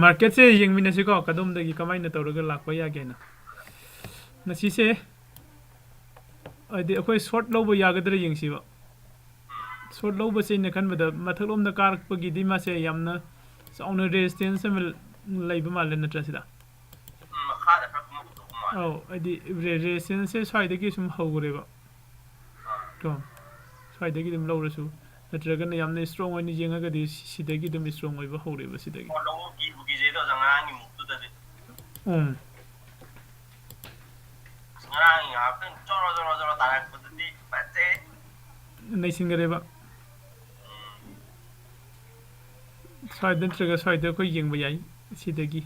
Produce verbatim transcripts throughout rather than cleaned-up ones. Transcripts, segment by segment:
ꯃꯥꯔꯀꯦꯠꯁꯦ ꯌꯦꯡꯃꯤꯟꯅꯁꯤꯀꯣ, ꯀꯗꯣꯝꯗꯒꯤ ꯀꯃꯥꯏꯅ ꯇꯧꯔꯒ ꯂꯥꯛꯄ ꯌꯥꯒꯦꯅ꯫ ꯉꯁꯤꯁꯦ ꯍꯥꯏꯗꯤ ꯑꯩꯈꯣꯏ ꯁꯣꯔꯠ ꯂꯧꯕ ꯌꯥꯒꯗ꯭ꯔꯥ ꯌꯦꯡꯁꯤꯕ꯫ ꯁꯣꯔꯠ ꯂꯧꯕꯁꯦ ꯑꯩꯅ ꯈꯟꯕꯗ ꯃꯊꯛꯂꯣꯝꯗ ꯀꯥꯔꯛꯄꯒꯤꯗꯤ ꯃꯥꯁꯦ ꯌꯥꯝꯅ ꯆꯥꯎꯅ ꯔꯦꯁꯤꯁꯇꯦꯟꯁ ꯑꯃ ꯂꯩꯕ ꯃꯥꯜꯂꯦ, ꯅꯠꯇ꯭ꯔꯥ ꯁꯤꯗ? ꯎꯝ, ꯃꯈꯥꯗ ꯈꯔ ꯀꯨꯝꯃꯛꯇꯧꯕ ꯃꯥꯜꯂꯦ꯫ ꯑꯧ, ꯍꯥꯏꯗꯤ ꯔꯦ-, ꯔꯦꯁꯤꯁꯇꯦꯟꯁꯁꯦ ꯁ꯭ꯋꯥꯏꯗꯒꯤ ꯁꯨꯝ ꯍꯧꯈ꯭ꯔꯦꯕ꯫ ꯑꯥ꯫ ꯀꯣ, ꯁ꯭ꯋꯥꯏꯗꯒꯤ ꯑꯗꯨꯝ ꯂꯧꯔꯁꯨ, ꯅꯠꯇ꯭ꯔꯒꯅ ꯌꯥꯝꯅ ꯏꯁꯇ꯭ꯔꯣꯡ ꯑꯣꯏꯅ ꯌꯦꯡꯉꯒꯗꯤ ꯁꯤ-, ꯁꯤꯗꯒꯤ ꯑꯗꯨꯝ ꯏꯁꯇ꯭ꯔꯣꯡ ꯑꯣꯏꯕ ꯍꯧꯔꯦꯕ ꯁꯤꯗꯒꯤ꯫ ꯑꯣ, ꯂꯧꯕ ꯀꯤꯕꯨ ꯀꯤꯖꯩꯗ ꯑꯣꯖꯥ, ꯉꯔꯥꯡꯒꯤ ꯃꯨꯞꯇꯨꯗꯗꯤ꯫ ꯎꯝ꯫ ꯑꯁ, ꯉꯔꯥꯡꯒꯤ ꯉꯥꯏꯍꯥꯛꯇꯪ ꯖꯣꯔꯣ ꯖꯣꯔꯣ ꯖꯣꯔꯣ ꯇꯥꯔꯛꯄꯗꯨꯗꯤ ꯐꯖꯩ꯫ ꯅꯩꯁꯤꯟꯈꯔꯦꯕ꯫ ꯎꯝ꯫ ꯁ꯭ꯋꯥꯏꯗ ꯅꯠꯇ꯭ꯔꯒ ꯁ꯭ꯋꯥꯏꯗ ꯑꯩꯈꯣꯏ ꯌꯦꯡꯕ ꯌꯥꯏ꯫ ꯁꯤꯗꯒꯤ꯫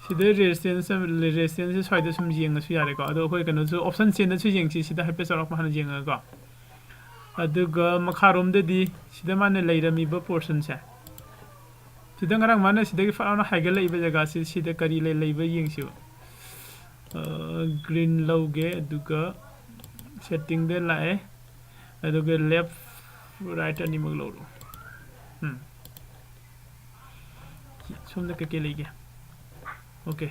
ꯁꯤꯗ ꯔꯦꯁꯤꯁꯇꯦꯟꯁ, ꯔꯦꯁꯤꯁꯇꯦꯟꯁꯁꯦ ꯁ꯭ꯋꯥꯏꯗ ꯁꯨꯝ ꯌꯦꯡꯉꯁꯨ ꯌꯥꯔꯦꯀꯣ꯫ ꯑꯗꯣ ꯑꯩꯈꯣꯏ ꯀꯩꯅꯣꯁꯨ ꯑꯣꯞꯁꯟ ꯆꯦꯟꯗꯁꯨ ꯌꯦꯡꯁꯤ, ꯁꯤꯗ ꯍꯥꯏꯐꯦꯠ ꯆꯥꯎꯔꯥꯛꯄ ꯍꯥꯟꯅ ꯌꯦꯡꯉꯒꯀꯣ꯫ ꯑꯗꯨꯒ ꯃꯈꯥꯔꯣꯝꯗꯗꯤ ꯁꯤꯗ ꯃꯥꯅ ꯂꯩꯔꯝꯃꯤꯕ ꯄꯣꯔꯁꯟꯁꯦ, ꯁꯤꯗ ꯉꯔꯥꯡ ꯃꯥꯅ ꯁꯤꯗꯒꯤ ꯐꯠ ꯂꯥꯎꯅ ꯍꯥꯏꯒꯠꯂꯛꯏꯕ ꯖꯒꯥꯁꯤ, ꯁꯤꯗ ꯀꯔꯤ ꯂꯩ-, ꯂꯩꯕ ꯌꯦꯡꯁꯤꯕ꯫ ꯑ, ꯒ꯭ꯔꯤꯟ ꯂꯧꯒꯦ, ꯑꯗꯨꯒ ꯁꯦꯠꯇꯤꯡꯗ ꯂꯥꯛꯑꯦ, ꯑꯗꯨꯒ ꯂꯦꯐ ꯔꯥꯏꯠ ꯑꯅꯤꯃꯛ ꯂꯧꯔꯣ꯫ ꯎꯝ꯫ ꯁꯣꯝꯗ ꯀꯩꯀꯩ ꯂꯩꯒꯦ? ꯑꯣꯀꯦ꯫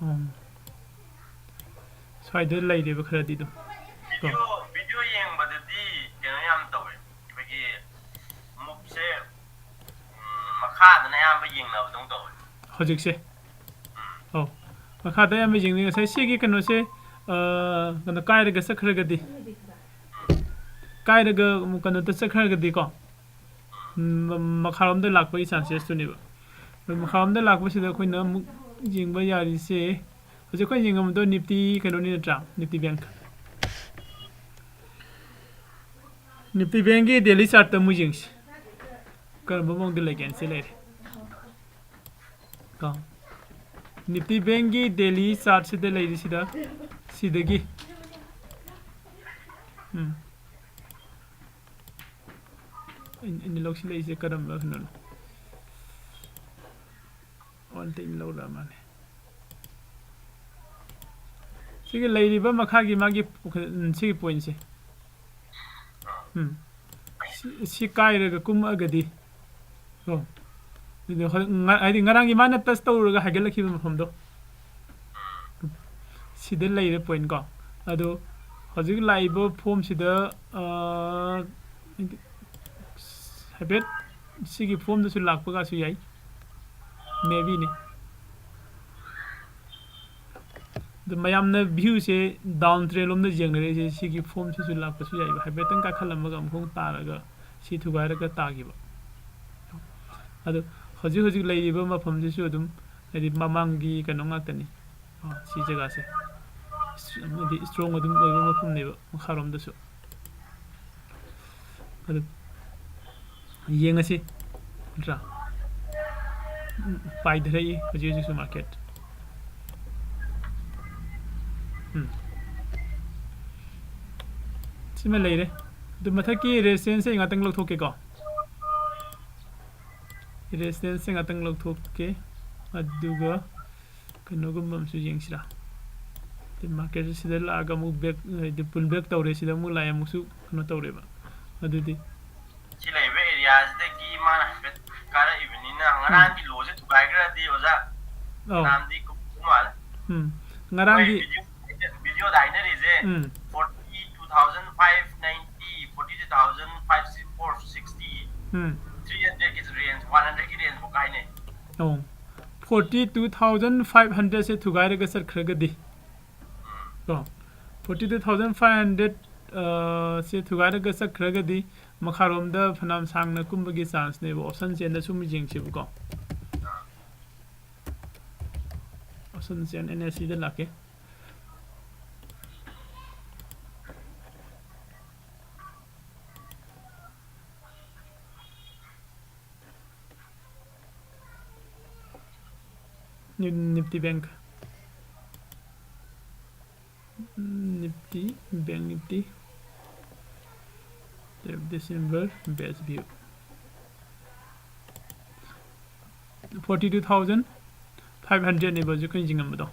ꯎꯝ꯫ ꯁ꯭ꯋꯥꯏꯗ ꯂꯩꯔꯦꯕ ꯈꯔꯗꯤ ꯑꯗꯨꯝ꯫ ꯀꯣ꯫ ꯚꯤꯗꯤꯑꯣ, ꯚꯤꯗꯤꯑꯣ ꯌꯦꯡꯕꯗꯗꯤ ꯀꯩꯅꯣ ꯌꯥꯝ ꯇꯧꯋꯦ꯫ ꯑꯩꯈꯣꯏꯒꯤ ꯃꯨꯞꯁꯦ, ꯎꯝ, ꯃꯈꯥꯗꯅ ꯑꯌꯥꯝꯕ ꯌꯦꯡꯅꯕꯗꯧ ꯇꯧꯋꯦ꯫ ꯍꯧꯖꯤꯛꯁꯦ? ꯎꯝ꯫ ꯑꯧ꯫ ꯃꯈꯥꯗ ꯑꯌꯥꯝꯕ ꯌꯦꯡꯅꯩ꯫ ꯉꯁꯥꯏ ꯁꯤꯒꯤ ꯀꯩꯅꯣꯁꯦ, ꯑ, ꯀꯩꯅꯣ ꯀꯥꯏꯔꯒ ꯆꯠꯈ꯭ꯔꯒꯗꯤ, ꯀꯥꯏꯔꯒ ꯑꯃꯨꯛ ꯀꯩꯅꯣꯗ ꯆꯠꯈ꯭ꯔꯒꯗꯤꯀꯣ, ꯎꯝ, ꯃ-, ꯃꯈꯥꯔꯣꯝꯗ ꯂꯥꯛꯄꯒꯤ ꯆꯥꯟꯁꯦꯁꯇꯨꯅꯦꯕ꯫ ꯑꯗꯣ ꯃꯈꯥꯔꯣꯝꯗ ꯂꯥꯛꯄꯁꯤꯗ ꯑꯩꯈꯣꯏꯅ ꯑꯃꯨꯛ ꯌꯦꯡꯕ ꯌꯥꯔꯤꯁꯦ, ꯍꯧꯖꯤꯛ ꯑꯩꯈꯣꯏꯅ ꯌꯦꯡꯉꯝꯕꯗꯣ ꯅꯤꯐꯇꯤ ꯀꯩꯅꯣꯅꯤ ꯅꯠꯇ꯭ꯔꯥ? Nifty bank. ꯅꯤꯐꯇꯤ ꯕꯦꯡꯛꯀꯤ ꯗꯦꯂꯤ ꯆꯥꯔꯠꯇ ꯑꯃꯨꯛ ꯌꯦꯡꯁꯤ꯫ ꯀꯔꯝꯕ ꯃꯑꯣꯡꯗ ꯂꯩꯒꯦꯅ ꯁꯤ ꯂꯩꯔꯦ꯫ ꯀꯣ꯫ ꯅꯤꯐꯇꯤ ꯕꯦꯡꯛꯀꯤ ꯗꯦꯂꯤ ꯆꯥꯔꯠꯁꯤꯗ ꯂꯩꯔꯤꯁꯤꯗ, ꯁꯤꯗꯒꯤ꯫ ꯎꯝ꯫ ꯑꯩꯅ, ꯑꯩꯅ ꯂꯧꯁꯤꯜꯂꯛꯏꯁꯦ ꯀꯔꯝꯕ ꯀꯩꯅꯣꯅꯣ? ꯑꯣꯟ ꯇꯦꯛꯅ ꯂꯧꯔꯛꯑ ꯃꯥꯜꯂꯦ꯫ ꯁꯤꯒꯤ ꯂꯩꯔꯤꯕ ꯃꯈꯥꯒꯤ ꯃꯥꯒꯤ, ꯎꯝ, ꯁꯤꯒꯤ ꯄꯣꯏꯟꯁꯦ꯫ ꯎꯝ꯫ ꯁꯤ, ꯁꯤ ꯀꯥꯏꯔꯒ ꯀꯨꯝꯃꯛꯑꯒꯗꯤ, ꯀꯣ, ꯑꯗꯨ ꯍꯧꯖꯤꯛ ꯉ-, ꯍꯥꯏꯗꯤ ꯉꯔꯥꯡꯒꯤ ꯃꯥꯅ touch ꯇꯧꯔꯨꯔꯒ ꯍꯥꯏꯒꯠꯂꯛꯈꯤꯕ ꯃꯐꯝꯗꯣ, ꯁꯤꯗ ꯂꯩꯔꯦ point ꯀꯣ꯫ ꯑꯗꯣ ꯍꯧꯖꯤꯛ ꯂꯥꯛꯏꯕ formꯁꯤꯗ, ꯑꯥ, ꯍꯥꯏꯗꯤ ꯍꯥꯏꯐꯦꯠ ꯁꯤꯒꯤ formꯗꯁꯨ ꯂꯥꯛꯄꯒꯁꯨ ꯌꯥꯏ, maybeꯅꯤ꯫ ꯑꯗꯨ ꯃꯌꯥꯝꯅ viewꯁꯦ down trend ꯂꯣꯝꯗ ꯌꯦꯡꯅꯔꯤꯁꯦ ꯁꯤꯒꯤ formꯁꯤꯁꯨ ꯂꯥꯛꯄꯁꯨ ꯌꯥꯏꯕ꯫ ꯍꯥꯏꯐꯦꯠꯇꯪ ꯀꯥꯈꯠꯂꯝꯃꯒ ꯑꯃꯨꯛ ꯇꯥꯔꯒ ꯁꯤ ꯊꯨꯒꯥꯏꯔꯒ ꯇꯥꯈꯤꯕ꯫ ꯑꯗꯣ ꯍꯧꯖꯤꯛ ꯍꯧꯖꯤꯛ ꯂꯩꯔꯤꯕ ꯃꯐꯝꯁꯤꯁꯨ ꯑꯗꯨꯝ ꯍꯥꯏꯗꯤ ꯃꯃꯥꯡꯒꯤ ꯀꯩꯅꯣ ꯉꯥꯛꯇꯅꯤ꯫ ꯑꯥ, ꯁꯤ ꯖꯒꯥꯁꯦ꯫ ꯑꯃꯗꯤ strong ꯑꯗꯨꯝ ꯑꯣꯏꯕ ꯃꯐꯝꯅꯦꯕ ꯃꯈꯥꯔꯣꯝꯗꯁꯨ꯫ ꯑꯗꯨ ꯌꯦꯡꯉꯁꯤ, ꯅꯠꯇ꯭ꯔꯥ? ꯎꯝ, ꯄꯥꯏꯊꯔꯛꯏ ꯍꯧꯖꯤꯛ ꯍꯧꯖꯤꯛꯁꯨ market꯫ ꯎꯝ꯫ ꯁꯤꯃ ꯂꯩꯔꯦ꯫ ꯑꯗꯨ ꯃꯊꯛꯀꯤ resistanceꯁꯦ ꯑꯩ ꯉꯥꯛꯇꯪ ꯂꯧꯊꯣꯛꯀꯦꯀꯣ꯫ Resistanceꯁꯦ ꯉꯥꯛꯇꯪ ꯂꯧꯊꯣꯛꯀꯦ꯫ ꯑꯗꯨꯒ ꯀꯩꯅꯣꯒꯨꯝꯕ ꯑꯃꯁꯨ ꯌꯦꯡꯁꯤꯔꯥ? ꯍꯥꯏꯗꯤ marketꯁꯦ ꯁꯤꯗ ꯂꯥꯛꯑꯒ ꯑꯃꯨꯛ back, ꯍꯥꯏꯗꯤ pull back ꯇꯧꯔꯦ, ꯁꯤꯗ ꯑꯃꯨꯛ ꯂꯥꯛꯑꯦ, ꯑꯃꯨꯛꯁꯨ ꯀꯩꯅꯣ ꯇꯧꯔꯦꯕ꯫ ꯑꯗꯨꯗꯤ ꯁꯤ ꯂꯩꯕ areaꯁꯤꯗꯒꯤ ꯃꯥꯅ ꯍꯥꯏꯐꯦꯠ ꯀꯥꯔꯛꯏꯕꯅꯤꯅ, ꯎꯝ꯫ ꯉꯔꯥꯡꯒꯤ lowꯁꯦ ꯊꯨꯒꯥꯏꯈ꯭ꯔꯗꯤ ꯑꯣꯖꯥ, ꯑꯧ꯫ ꯐꯅꯌꯥꯝꯗꯤ ꯀꯨꯝ ꯃꯥꯜꯂꯦ꯫ ꯎꯝ꯫ ꯉꯔꯥꯡꯒꯤ ꯍꯣꯏ, video, videoꯗ ꯍꯥꯏꯅꯔꯤꯁꯦ, ꯎꯝ꯫ Forty two thousand five ninety, forty two thousand five sixty, four sixty, ꯎꯝ꯫ Three hundredꯀꯤ range, one hundredꯀꯤ range ꯐꯥꯎ ꯀꯥꯏꯅꯩ꯫ ꯑꯧ꯫ Forty two thousand five hundredꯁꯦ ꯊꯨꯒꯥꯏꯔꯒ ꯆꯠꯈ꯭ꯔꯒꯗꯤ, ꯀꯣ, forty two thousand five hundred, ꯑ, ꯁꯦ ꯊꯨꯒꯥꯏꯔꯒ ꯆꯠꯈ꯭ꯔꯒꯗꯤ ꯃꯈꯥꯔꯣꯝꯗ ꯐꯅꯌꯥꯝ ꯁꯥꯡꯅ ꯀꯨꯝꯕꯒꯤ chanceꯅꯦꯕ꯫ Option chainꯗ ꯁꯨꯝ ꯌꯦꯡꯁꯦꯕꯀꯣ꯫ Option chain ꯑꯩꯅ ꯁꯤꯗ ꯂꯥꯛꯀꯦ꯫ Ni-, Nifty Bank. Nifty, Bank Nifty. Twelve December, best view. Forty two thousand five hundredꯅꯦꯕ ꯍꯧꯖꯤꯛ ꯑꯩꯈꯣꯏꯅ ꯌꯦꯡꯉꯝꯕꯗꯣ꯫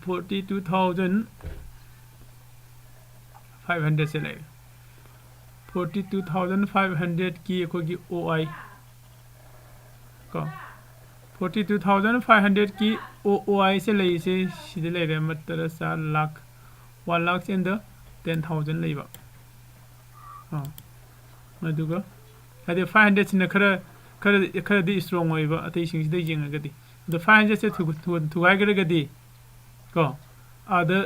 Forty two thousand five hundredꯁꯦ ꯂꯩꯔꯦ꯫ Forty two thousand five hundredꯀꯤ ꯑꯩꯈꯣꯏꯒꯤ O I, ꯀꯣ, forty two thousand five hundred ꯀꯤ ꯑꯣ ꯑꯣ ꯑꯥꯏꯁꯦ ꯂꯩꯔꯤꯁꯦ ꯁꯤꯗ ꯂꯩꯔꯦ, ꯃꯇꯔ ꯆꯥ ꯂꯥꯛ, one lakh and ten thousand ꯂꯩꯕ꯫ ꯑꯥ, ꯑꯗꯨꯒ ꯍꯥꯏꯗꯤ five hundred ꯁꯤꯅ ꯈꯔ, ꯈꯔ, ꯈꯔꯗꯤ strong ꯑꯣꯏꯕ ꯑꯇꯩꯁꯤꯡꯁꯤꯗ ꯌꯦꯡꯉꯒꯗꯤ꯫ ꯑꯗꯣ five hundred ꯁꯦ ꯊꯨ-, ꯊꯨ-, ꯊꯨꯒꯥꯏꯈ꯭ꯔꯒꯗꯤ ꯀꯣ, ꯑꯗ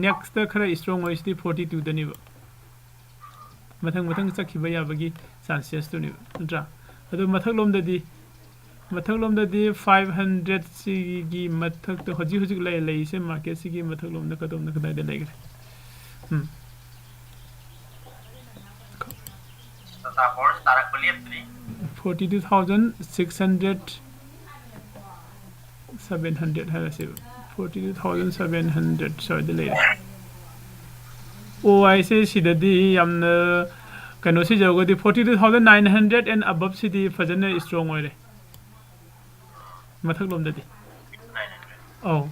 next ꯈꯔ strong ꯑꯣꯏꯁꯤꯗꯤ forty two ꯗꯅꯦꯕ꯫ ꯃꯊꯪ ꯃꯊꯪ ꯆꯠꯈꯤꯕ ꯌꯥꯕꯒꯤ chances ꯇꯨꯅꯦꯕ, ꯅꯠꯇ꯭ꯔꯥ? ꯑꯗꯣ ꯃꯊꯛꯂꯣꯝꯗꯗꯤ, ꯃꯊꯛꯂꯣꯝꯗꯗꯤ five hundred ꯁꯤꯒꯤ ꯃꯊꯛꯇ ꯍꯧꯖꯤꯛ ꯍꯧꯖꯤꯛ ꯂꯩ-, ꯂꯩꯔꯤꯁꯦ market ꯁꯤꯒꯤ ꯃꯊꯛꯂꯣꯝꯗ ꯀꯗꯣꯝꯗ ꯀꯗꯥꯏꯗ ꯂꯩꯈ꯭ꯔꯦ? ꯎꯝ꯫ Forty two thousand six hundred, seven hundred ꯍꯥꯏꯔꯁꯦꯕ, forty two thousand seven hundred ꯁ꯭ꯋꯥꯏꯗ ꯂꯩꯔꯦ꯫ ꯑꯣ ꯑꯥꯏꯁꯦ ꯁꯤꯗꯗꯤ ꯌꯥꯝꯅ ꯀꯩꯅꯣ ꯁꯤꯖꯧꯔꯒꯗꯤ forty two thousand nine hundred and above ꯁꯤꯗꯤ ꯐꯖꯅ strong ꯑꯣꯏꯔꯦ ꯃꯊꯛꯂꯣꯝꯗꯗꯤ꯫ ꯑꯧ,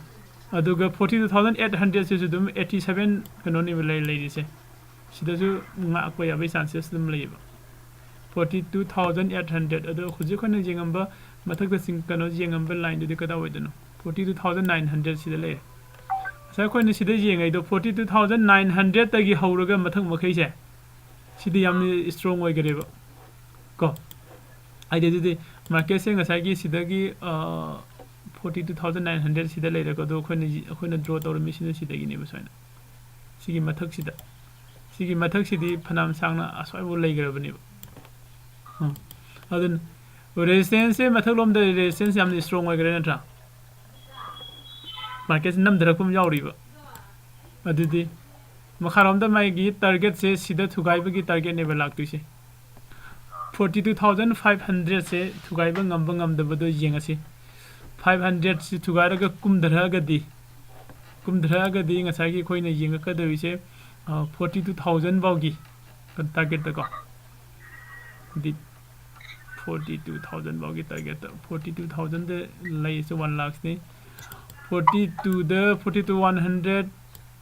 ꯑꯗꯨꯒ forty two thousand eight hundred ꯁꯤꯁꯨ ꯑꯗꯨꯝ eighty seven ꯀꯩꯅꯣꯅꯦꯕ ꯂꯩ-, ꯂꯩꯔꯤꯁꯦ꯫ ꯁꯤꯗꯁꯨ ꯉꯥꯛꯄ ꯌꯥꯕꯒꯤ chances ꯑꯗꯨꯝ ꯂꯩꯌꯦꯕ꯫ Forty two thousand eight hundred, ꯑꯗꯣ ꯍꯧꯖꯤꯛ ꯑꯩꯈꯣꯏꯅ ꯌꯦꯡꯉꯝꯕ, ꯃꯊꯛꯇ ꯆꯤꯡ-, ꯀꯩꯅꯣ ꯌꯦꯡꯉꯝꯕ lineꯗꯨꯗꯤ ꯀꯗꯥꯏꯋꯥꯏꯗꯅꯣ? Forty two thousand nine hundred ꯁꯤꯗ ꯂꯩꯔꯦ꯫ ꯉꯁꯥꯏ ꯑꯩꯈꯣꯏꯅ ꯁꯤꯗ ꯌꯦꯡꯉꯩꯗꯣ forty two thousand nine hundredꯇꯒꯤ ꯍꯧꯔꯒ ꯃꯊꯛ ꯃꯈꯩꯁꯦ, ꯁꯤꯗꯤ ꯌꯥꯝꯅ strong ꯑꯣꯏꯈꯔꯦꯕ ꯀꯣ꯫ ꯍꯥꯏꯗꯤ ꯑꯗꯨꯗꯤ marketꯁꯦ ꯉꯁꯥꯏꯒꯤ ꯁꯤꯗꯒꯤ, ꯑ, forty two thousand nine hundred ꯁꯤꯗ ꯂꯩꯔꯦꯀꯣ꯫ ꯑꯗꯣ ꯑꯩꯈꯣꯏꯅ, ꯑꯩꯈꯣꯏꯅ draw ꯇꯧꯔꯝꯃꯤꯁꯤꯅ ꯁꯤꯗꯒꯤꯅꯦꯕ ꯁꯨꯃꯥꯏꯅ꯫ ꯁꯤꯒꯤ ꯃꯊꯛꯁꯤꯗ, ꯁꯤꯒꯤ ꯃꯊꯛꯁꯤꯗꯤ ꯐꯅꯌꯥꯝ ꯁꯥꯡꯅ ꯑꯁ꯭ꯋꯥꯏꯐꯥꯎ ꯂꯩꯈ꯭ꯔꯕꯅꯦꯕ꯫ ꯎꯝ꯫ ꯑꯗꯨꯅ resistanceꯁꯦ ꯃꯊꯛꯂꯣꯝꯗ resistance ꯌꯥꯝꯅ strong ꯑꯣꯏꯈ꯭ꯔꯦ ꯅꯠꯇ꯭ꯔꯥ? Marketꯁꯦ ꯅꯝꯊꯔꯛꯄ ꯑꯃ ꯌꯥꯎꯔꯤꯕ꯫ ꯑꯗꯨꯗꯤ ꯃꯈꯥꯔꯣꯝꯗ ꯃꯥꯒꯤ targetꯁꯦ ꯁꯤꯗ ꯊꯨꯒꯥꯏꯕꯒꯤ targetꯅꯦꯕ ꯂꯥꯛꯇꯣꯏꯁꯦ꯫ Forty two thousand five hundredꯁꯦ ꯊꯨꯒꯥꯏꯕ ꯉꯝꯕ ꯉꯝꯗꯕꯗꯣ ꯌꯦꯡꯉꯁꯤ꯫ Five hundredꯁꯤ ꯊꯨꯒꯥꯏꯔꯒ ꯀꯨꯝꯊꯔꯛꯑꯒꯗꯤ, ꯀꯨꯝꯊꯔꯛꯑꯒꯗꯤ ꯉꯁꯥꯏꯒꯤ ꯑꯩꯈꯣꯏꯅ ꯌꯦꯡꯉꯛꯀꯗꯧꯔꯤꯁꯦ, ꯑ, forty two thousand ꯐꯥꯎꯒꯤ targetꯇꯀꯣ꯫ ꯗꯤ forty two thousand ꯐꯥꯎꯒꯤ targetꯇ, forty two thousandꯗ ꯂꯩꯔꯤꯁꯦ one lakhꯅꯤ꯫ Forty twoꯗ, forty two one hundred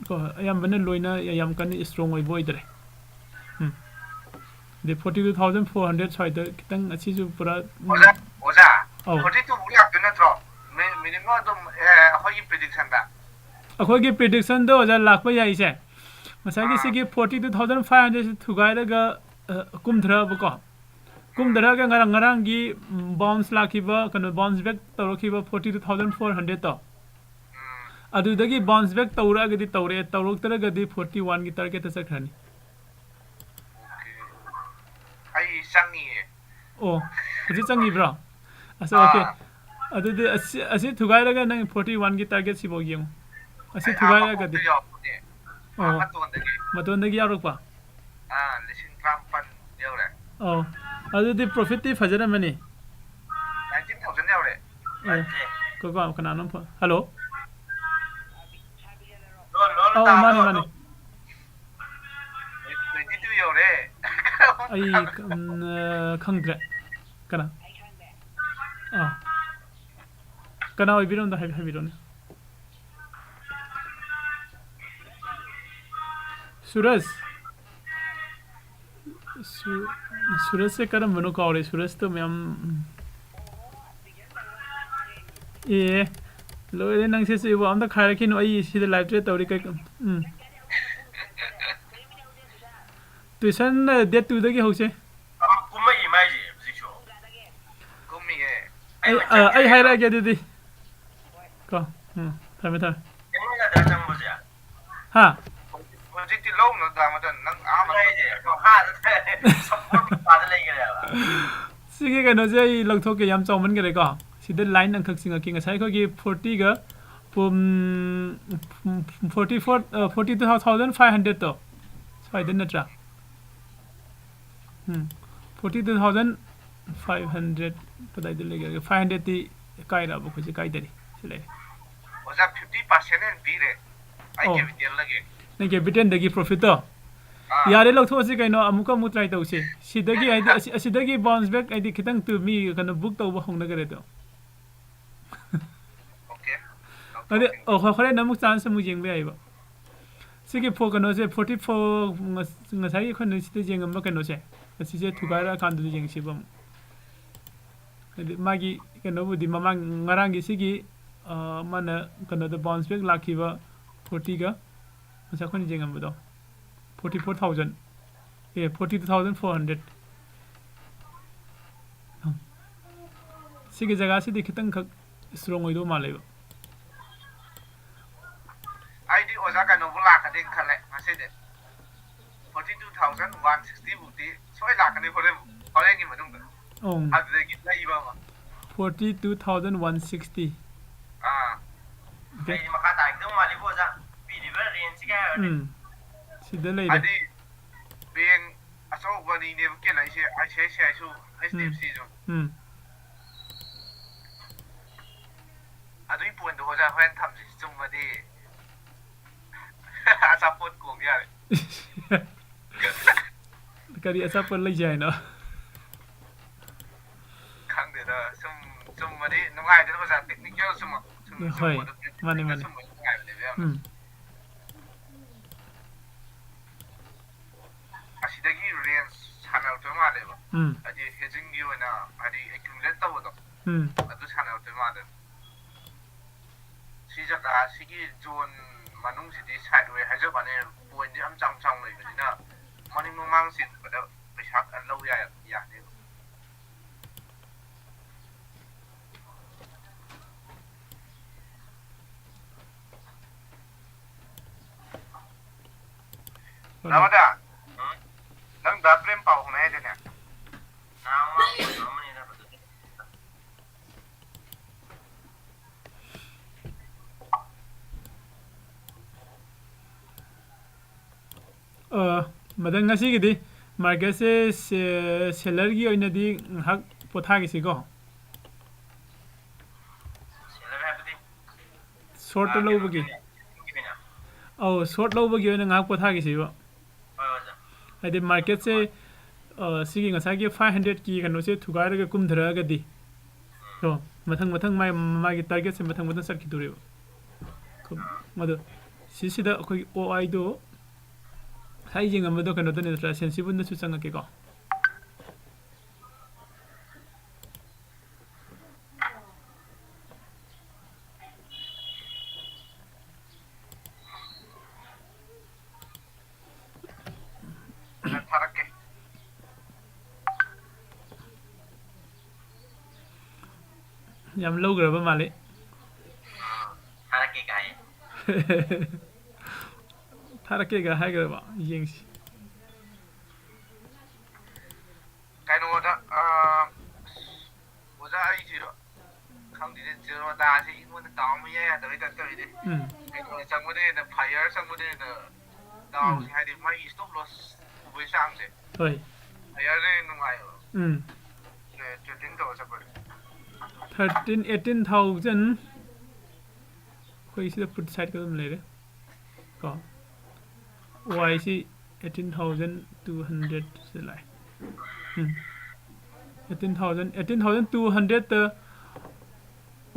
ꯀꯣ, ꯑꯌꯥꯝꯕꯅ ꯂꯣꯏꯅ ꯌꯥꯝ ꯀꯟꯅ strong ꯑꯣꯏꯕ ꯑꯣꯏꯗ꯭ꯔꯦ꯫ ꯎꯝ꯫ ꯑꯗꯩ forty two thousand four hundred ꯁ꯭ꯋꯥꯏꯗ ꯈꯤꯇꯪ, ꯑꯁꯤꯁꯨ ꯄꯨꯔꯥ, ꯎꯝ, ꯑꯣꯖꯥ, ꯑꯣꯖꯥ꯫ ꯑꯧ꯫ Forty two ꯃꯨꯛ ꯂꯥꯛꯇꯣꯏ ꯅꯠꯇ꯭ꯔꯣ? ꯃꯤ-, minimum ꯑꯗꯨꯝ, ꯑꯦ, ꯑꯩꯈꯣꯏꯒꯤ prediction ꯗ꯫ ꯑꯩꯈꯣꯏꯒꯤ prediction ꯗꯣ ꯑꯣꯖꯥ ꯂꯥꯛꯄ ꯌꯥꯏꯁꯦ꯫ ꯉꯁꯥꯏꯒꯤ ꯑꯥ꯫ ꯁꯤꯒꯤ forty two thousand five hundred ꯁꯤ ꯊꯨꯒꯥꯏꯔꯒ, ꯑ, ꯀꯨꯝꯊꯔꯛꯑꯕꯀꯣ꯫ ꯀꯨꯝꯊꯔꯛꯑꯒ ꯉꯔꯥꯡ, ꯉꯔꯥꯡꯒꯤ, ꯎꯝ, bounce ꯂꯥꯛꯈꯤꯕ, ꯀꯩꯅꯣ, bounce back ꯇꯧꯔꯛꯈꯤꯕ forty two thousand four hundred ꯇꯣ꯫ ꯎꯝ꯫ ꯑꯗꯨꯗꯒꯤ bounce back ꯇꯧꯔꯛꯑꯒꯗꯤ ꯇꯧꯔꯛꯑꯦ, ꯇꯧꯔꯛꯇ꯭ꯔꯒꯗꯤ forty one ꯒꯤ target ꯇ ꯆꯠꯈ꯭ꯔꯅꯤ꯫ ꯑꯣꯀꯦ꯫ ꯑꯩ ꯆꯪꯉꯤꯌꯦ꯫ ꯑꯣ, ꯍꯧꯖꯤꯛ ꯆꯪꯉꯤꯕ꯭ꯔꯣ? ꯑꯁ, ꯑꯣꯀꯦ꯫ ꯑꯥ꯫ ꯑꯗꯨꯗꯤ ꯑꯁꯤ, ꯑꯁꯤ ꯊꯨꯒꯥꯏꯔꯒ ꯅꯪ forty one ꯒꯤ target ꯁꯤꯐꯥꯎ ꯌꯦꯡꯉꯨ꯫ ꯑꯁꯤ ꯑꯩ ꯑꯥ ꯊꯨꯒꯥꯏꯔꯒꯗꯤ꯫ ꯃꯀꯣꯛꯇ ꯌꯥꯎꯕꯅꯦ꯫ ꯑꯥ ꯑꯣ꯫ ꯃꯇꯣꯟꯗꯒꯤ꯫ ꯃꯇꯣꯟꯗꯒꯤ ꯌꯥꯎꯔꯛꯄ? ꯑꯥ, ꯂꯤꯁꯤꯡ ꯇꯔꯥꯃꯥꯄꯟ ꯌꯧꯔꯦ꯫ ꯑꯣ꯫ ꯑꯗꯨꯗꯤ profit ꯇꯤ ꯐꯖꯔꯝꯃꯅꯤ꯫ Nineteen thousand ꯌꯧꯔꯦ꯫ ꯑꯦ, ꯀꯣ, ꯀꯣ, ꯀꯅꯥꯅꯣ ꯐꯣꯟ? Hello? ꯂꯣ, ꯂꯣ, ꯑꯧ, ꯇꯥꯕ꯭ꯔꯣ? ꯃꯥꯅꯤ, ꯃꯥꯅꯤ꯫ Twenty two ꯌꯧꯔꯦ꯫ ꯑꯩ, ꯎꯝ, ꯑ, ꯈꯪꯗ꯭ꯔꯦ꯫ ꯀꯅꯥ? ꯑꯥ꯫ ꯀꯅꯥ ꯑꯣꯏꯕꯤꯔꯕꯅꯣ? ꯍꯥꯏꯕꯤ-, ꯍꯥꯏꯕꯤꯔꯣꯅꯦ꯫ ꯁꯨꯔꯖ꯫ ꯁꯨ-, ꯁꯨꯔꯖꯁꯦ ꯀꯔꯝꯕꯅꯣ ꯀꯥꯎꯔꯦ꯫ ꯁꯨꯔꯖꯇꯣ ꯃꯌꯥꯝ, ꯎꯝ꯫ ꯑꯦ, ꯂꯣꯏꯔꯦ ꯅꯪꯁꯦ, ꯁꯤꯕꯨ ꯑꯝꯇ ꯈꯥꯏꯔꯛꯈꯤꯅꯨ꯫ ꯑꯩ ꯁꯤꯗ live trade ꯇꯧꯔꯤ꯫ ꯀꯩ-, ꯎꯝ꯫ Tuition, ꯑ, date two ꯗꯒꯤ ꯍꯧꯁꯦ꯫ ꯑ, ꯀꯨꯝꯃꯛꯏ ꯃꯥꯏꯁꯦ ꯍꯧꯖꯤꯛꯁꯨ꯫ ꯀꯨꯝꯃꯤꯌꯦ꯫ ꯑꯩ, ꯑ, ꯑꯩ ꯍꯥꯏꯔꯛꯑꯒꯦ ꯑꯗꯨꯗꯤ꯫ ꯀꯣ꯫ ꯎꯝ, ꯊꯝꯃꯦ, ꯊꯝꯃꯦ꯫ ꯀꯩꯅꯣ ꯌꯥꯗ꯭ꯔꯥ ꯆꯪꯕꯁꯦ? ꯍꯥ? ꯍꯧꯖꯤꯛꯇꯤ ꯂꯧꯅꯗ꯭ꯔꯥ ꯃꯇꯝ ꯅꯪ ꯑꯍꯥꯟꯕ ꯂꯩꯔꯦ꯫ ꯃꯈꯥꯗ ꯂꯩꯔꯦ꯫ Support ꯃꯈꯥꯗ ꯂꯩꯈ꯭ꯔꯦꯕ꯫ ꯁꯤꯒꯤ ꯀꯩꯅꯣꯁꯦ ꯑꯩ ꯂꯧꯊꯣꯛꯀꯦ, ꯌꯥꯝ ꯆꯥꯎꯃꯟꯈꯔꯦꯀꯣ꯫ ꯁꯤꯗ line ꯑꯃꯈꯛ ꯆꯤꯡꯉꯛꯀꯦ꯫ ꯉꯁꯥꯏ ꯑꯩꯈꯣꯏꯒꯤ forty ꯒ ꯄꯨꯝ-, forty four, ꯑ, forty two thousand five hundred ꯇꯣ꯫ ꯁ꯭ꯋꯥꯏꯗ ꯅꯠꯇ꯭ꯔꯥ? ꯎꯝ, forty two thousand five hundred ꯀꯗꯥꯏꯗ ꯂꯩꯒꯦ? Five hundred ꯇꯤ ꯀꯥꯏꯔꯛꯑꯕ ꯑꯩꯈꯣꯏꯁꯦ? ꯀꯥꯏꯗꯔꯤ? ꯁꯤ ꯂꯩꯔꯦ꯫ ꯑꯣꯖꯥ, fifty percent ꯍꯦꯟꯅ ꯄꯤꯔꯦ꯫ ꯑꯩ ꯑꯣ꯫ Capital ꯗꯒꯤ꯫ ꯅꯪ capital ꯗꯒꯤ profit ꯇꯣ? ꯑꯥ꯫ ꯌꯥꯔꯦ, ꯂꯧꯊꯣꯛꯑꯁꯤ ꯀꯩꯅꯣ, ꯑꯃꯨꯛꯀ ꯑꯃꯨꯛ try ꯇꯧꯁꯤ꯫ ꯁꯤꯗꯒꯤ ꯍꯥꯏꯗꯤ ꯑꯁꯤ-, ꯑꯁꯤꯗꯒꯤ bounce back ꯍꯥꯏꯗꯤ ꯈꯤꯇꯪ ꯇꯨ-, ꯃꯤ ꯀꯩꯅꯣ book ꯇꯧꯕ ꯍꯧꯅꯈꯔꯦ ꯑꯗꯣ꯫ Okay꯫ ꯑꯗꯨ, ꯂꯧꯊꯣꯛꯀꯦ꯫ ꯑꯣ, ꯍꯣ-, ꯍꯣꯔꯦꯟ ꯑꯃꯨꯛ chance ꯑꯃꯨꯛ ꯌꯦꯡꯕ ꯌꯥꯏꯕ꯫ ꯁꯤꯒꯤ ꯐꯣ-, ꯀꯩꯅꯣꯁꯦ forty four ꯉꯁ-, ꯉꯁꯥꯏꯒꯤ ꯑꯩꯈꯣꯏꯅ ꯁꯤꯗ ꯌꯦꯡꯉꯝꯕ ꯀꯩꯅꯣꯁꯦ, ꯑꯁꯤꯁꯦ ꯊꯨꯒꯥꯏꯔꯛꯑꯀꯥꯟꯗꯗꯤ ꯌꯦꯡꯁꯤꯕ ꯑꯃꯨꯛ꯫ ꯍꯥꯏꯗꯤ ꯃꯥꯒꯤ ꯀꯩꯅꯣꯕꯨꯗꯤ ꯃꯃꯥꯡ ꯉꯔꯥꯡꯒꯤ ꯁꯤꯒꯤ, ꯑ, ꯃꯥꯅ ꯀꯩꯅꯣꯗ bounce back ꯂꯥꯛꯈꯤꯕ fortyꯒ ꯉꯁꯥꯏ ꯑꯩꯈꯣꯏꯅ ꯌꯦꯡꯉꯝꯕꯗꯣ, forty four thousand, ꯑꯦ, forty two thousand four hundred꯫ ꯁꯤꯒꯤ ꯖꯒꯥꯁꯤꯗꯤ ꯈꯤꯇꯪꯈꯛ strong ꯑꯣꯏꯗꯧ ꯃꯥꯜꯂꯦꯕ꯫ ꯑꯩꯗꯤ ꯑꯣꯖꯥ ꯀꯩꯅꯣꯕꯨ ꯂꯥꯛꯀꯅꯤ ꯈꯜꯂꯦ ꯉꯁꯤꯗꯤ꯫ Forty two thousand one sixty ꯐꯥꯎꯗꯤ ꯁꯣꯏ ꯂꯥꯛꯀꯅꯤ ꯍꯣꯔꯦꯟ, ꯍꯣꯔꯦꯟꯒꯤ ꯃꯅꯨꯡꯗ꯫ ꯑꯣ꯫ ꯑꯗꯨꯗꯒꯤ ꯂꯩꯕ ꯑꯃ꯫ Forty two thousand one sixty꯫ ꯑꯥ꯫ ꯑꯣꯀꯦ꯫ ꯑꯩꯗꯤ ꯃꯈꯥ ꯇꯥꯔꯛꯇꯧ ꯃꯥꯜꯂꯤꯕꯣ ꯑꯣꯖꯥ꯫ ꯄꯤꯔꯤꯕ rangeꯁꯤꯒ ꯍꯥꯏꯔꯨꯔꯗꯤ꯫ ꯎꯝ꯫ ꯁꯤꯗ ꯂꯩꯔꯦ꯫ ꯍꯥꯏꯗꯤ bank ꯑꯆꯧꯕ ꯑꯅꯤꯅꯦꯕ ꯀꯦꯜꯂꯛꯏꯁꯦ, ICICIꯁꯨ, ꯎꯝ꯫ HDFCꯁꯨ꯫ ꯎꯝ꯫ ꯑꯗꯨꯒꯤ pointꯗꯣ ꯑꯣꯖꯥ ꯍꯣꯔꯦꯟ ꯊꯝꯁꯤ, ꯆꯨꯝꯃꯗꯤ꯫ ꯑꯆꯥꯄꯣꯠ ꯀꯣꯡ ꯌꯥꯔꯦ꯫ ꯀꯔꯤ ꯑꯆꯥꯄꯣꯠ ꯂꯩꯁꯦ ꯍꯥꯏꯅꯣ? ꯈꯪꯗꯦꯗ, ꯁꯨꯝ ꯆꯨꯝꯃꯗꯤ ꯅꯨꯡꯉꯥꯏꯗꯅ ꯑꯣꯖꯥ, technical ꯁꯨꯝ, ꯁꯨꯝ ꯍꯣꯏ, ꯆꯨꯝꯕꯗꯣ, ꯃꯥꯅꯦ, practical ꯃꯥꯅꯦ꯫ ꯆꯨꯝꯕꯗꯣ ꯅꯨꯡꯉꯥꯏꯕꯅꯦꯕ ꯌꯥꯝꯅ꯫ ꯎꯝ꯫ ꯑꯁꯤꯗꯒꯤ range ꯁꯥꯟꯅꯔꯛꯇꯣꯏ ꯃꯥꯜꯂꯦꯕ꯫ ꯎꯝ꯫ ꯍꯥꯏꯗꯤ hedgingꯒꯤ ꯑꯣꯏꯅ, ꯍꯥꯏꯗꯤ accumulate ꯇꯧꯕꯗꯣ꯫ ꯎꯝ꯫ ꯑꯗꯨ ꯁꯥꯟꯅꯔꯛꯇꯣꯏ ꯃꯥꯜꯂꯦꯕ꯫ ꯁꯤ ꯖꯒꯥ, ꯁꯤꯒꯤ zone ꯃꯅꯨꯡꯁꯤꯗꯤ sideway ꯍꯥꯏꯖꯕ ꯋꯥꯅꯦ, pointꯗꯤ ꯌꯥꯝ ꯆꯥꯎ ꯆꯥꯎꯅ ꯂꯩꯕꯅꯤꯅ ꯃꯅꯤꯡ ꯃꯃꯥꯡ ꯆꯦꯟꯕꯗ ꯄꯩꯁꯥ ꯐꯖꯅ ꯂꯧ ꯌꯥꯏ, ꯌꯥꯅꯦꯕ꯫ ꯍꯣꯏ꯫ ꯔꯥꯃꯗꯥ, ꯅꯪ ꯗꯥ ꯄ꯭ꯔꯦꯝ ꯄꯥꯎ ꯐꯥꯎꯅꯩ ꯍꯥꯏꯗꯥꯏꯅꯦ? ꯑ, ꯃꯊꯪ ꯉꯁꯤꯒꯤꯗꯤ marketꯁꯦ ꯁꯦ-, sellerꯒꯤ ꯑꯣꯏꯅꯗꯤ ꯉꯥꯏꯍꯥꯛ ꯄꯣꯊꯥꯈꯤꯁꯤꯀꯣ꯫ Seller ꯍꯥꯏꯕꯗꯤ? Shortꯇ ꯑꯥ, ꯂꯧꯕꯒꯤ꯫ ꯀꯩꯅꯣꯒꯤ ꯑꯣꯏꯅ? ꯑꯧ, short ꯂꯧꯕꯒꯤ ꯑꯣꯏꯅ ꯉꯥꯏꯍꯥꯛ ꯄꯣꯊꯥꯈꯤꯁꯤꯕ꯫ ꯍꯣꯏ, ꯑꯣꯖꯥ꯫ ꯍꯥꯏꯗꯤ marketꯁꯦ, ꯑ, ꯁꯤꯒꯤ ꯉꯁꯥꯏꯒꯤ five hundredꯀꯤ ꯀꯩꯅꯣꯁꯦ ꯊꯨꯒꯥꯏꯔꯒ ꯀꯨꯝꯊꯔꯛꯑꯒꯗꯤ, ꯀꯣ, ꯃꯊꯪ ꯃꯊꯪ ꯃꯥꯒꯤ, ꯃꯥꯒꯤ targetꯁꯦ ꯃꯊꯪ ꯃꯊꯪ ꯆꯠꯈꯤꯗꯣꯔꯤꯕ꯫ ꯀꯣ, ꯑꯗꯣ ꯁꯤꯁꯤꯗ ꯑꯩꯈꯣꯏꯒꯤ OIꯗꯣ ꯉꯁꯥꯏ ꯌꯦꯡꯉꯝꯕꯗꯣ ꯀꯩꯅꯣꯗꯅꯤ ꯅꯠꯇ꯭ꯔꯥ? Sensibleꯗꯁꯨ ꯆꯪꯉꯛꯀꯦꯀꯣ꯫ ꯌꯥꯝ ꯂꯧꯈ꯭ꯔꯕ ꯃꯥꯜꯂꯤ꯫ ꯊꯥꯔꯛꯀꯦ ꯀꯥꯏ꯫ ꯊꯥꯔꯛꯀꯦꯒ ꯍꯥꯏꯈ꯭ꯔꯕ? ꯌꯦꯡꯁꯤ꯫ ꯀꯩꯅꯣꯗ ꯑꯥ, ꯑꯣꯖꯥ ꯑꯩꯁꯤꯔꯣ ꯈꯪꯗꯦꯅꯦ, ꯖꯦꯔꯣꯗꯥꯁꯤ ꯑꯩꯉꯣꯟꯗ ꯇꯥꯎ ꯑꯃ ꯏꯌꯥ ꯌꯥꯗꯕꯩ ꯇꯥꯏꯞ ꯇꯧꯔꯤꯅꯦ꯫ ꯎꯝ꯫ ꯀꯩꯅꯣꯗ ꯆꯪꯕꯗ ꯍꯦꯟꯅ, ꯐꯥꯏꯌꯔ ꯆꯪꯕꯗ ꯍꯦꯟꯅ ꯗꯥꯎꯁꯦ, ꯎꯝ꯫ ꯍꯥꯏꯗꯤ ꯃꯥꯒꯤ ꯏꯁꯇꯣꯞ ꯂꯣꯁ ꯎꯕꯒꯤ ꯆꯥꯡꯁꯦ, ꯍꯣꯏ꯫ ꯐꯥꯏꯌꯔꯅ ꯍꯦꯟꯅ ꯅꯨꯡꯉꯥꯏꯌꯦꯕ꯫ ꯎꯝ꯫ ꯇ꯭ꯔꯦ-, ꯇ꯭ꯔꯦꯗꯤꯡ ꯇꯧꯔ ꯆꯠꯄꯗꯤ꯫ Thirteen, eighteen thousand, ꯑꯩꯈꯣꯏ ꯁꯤꯗ ꯄꯨꯠ ꯁꯥꯏꯠꯀ ꯑꯗꯨꯝ ꯂꯩꯔꯦ ꯀꯣ꯫ ꯋꯥꯏꯁꯤ eighteen thousand two hundred ꯁꯤꯗ ꯂꯥꯛꯑꯦ꯫ ꯎꯝ꯫ Eighteen thousand, eighteen thousand two hundredꯇ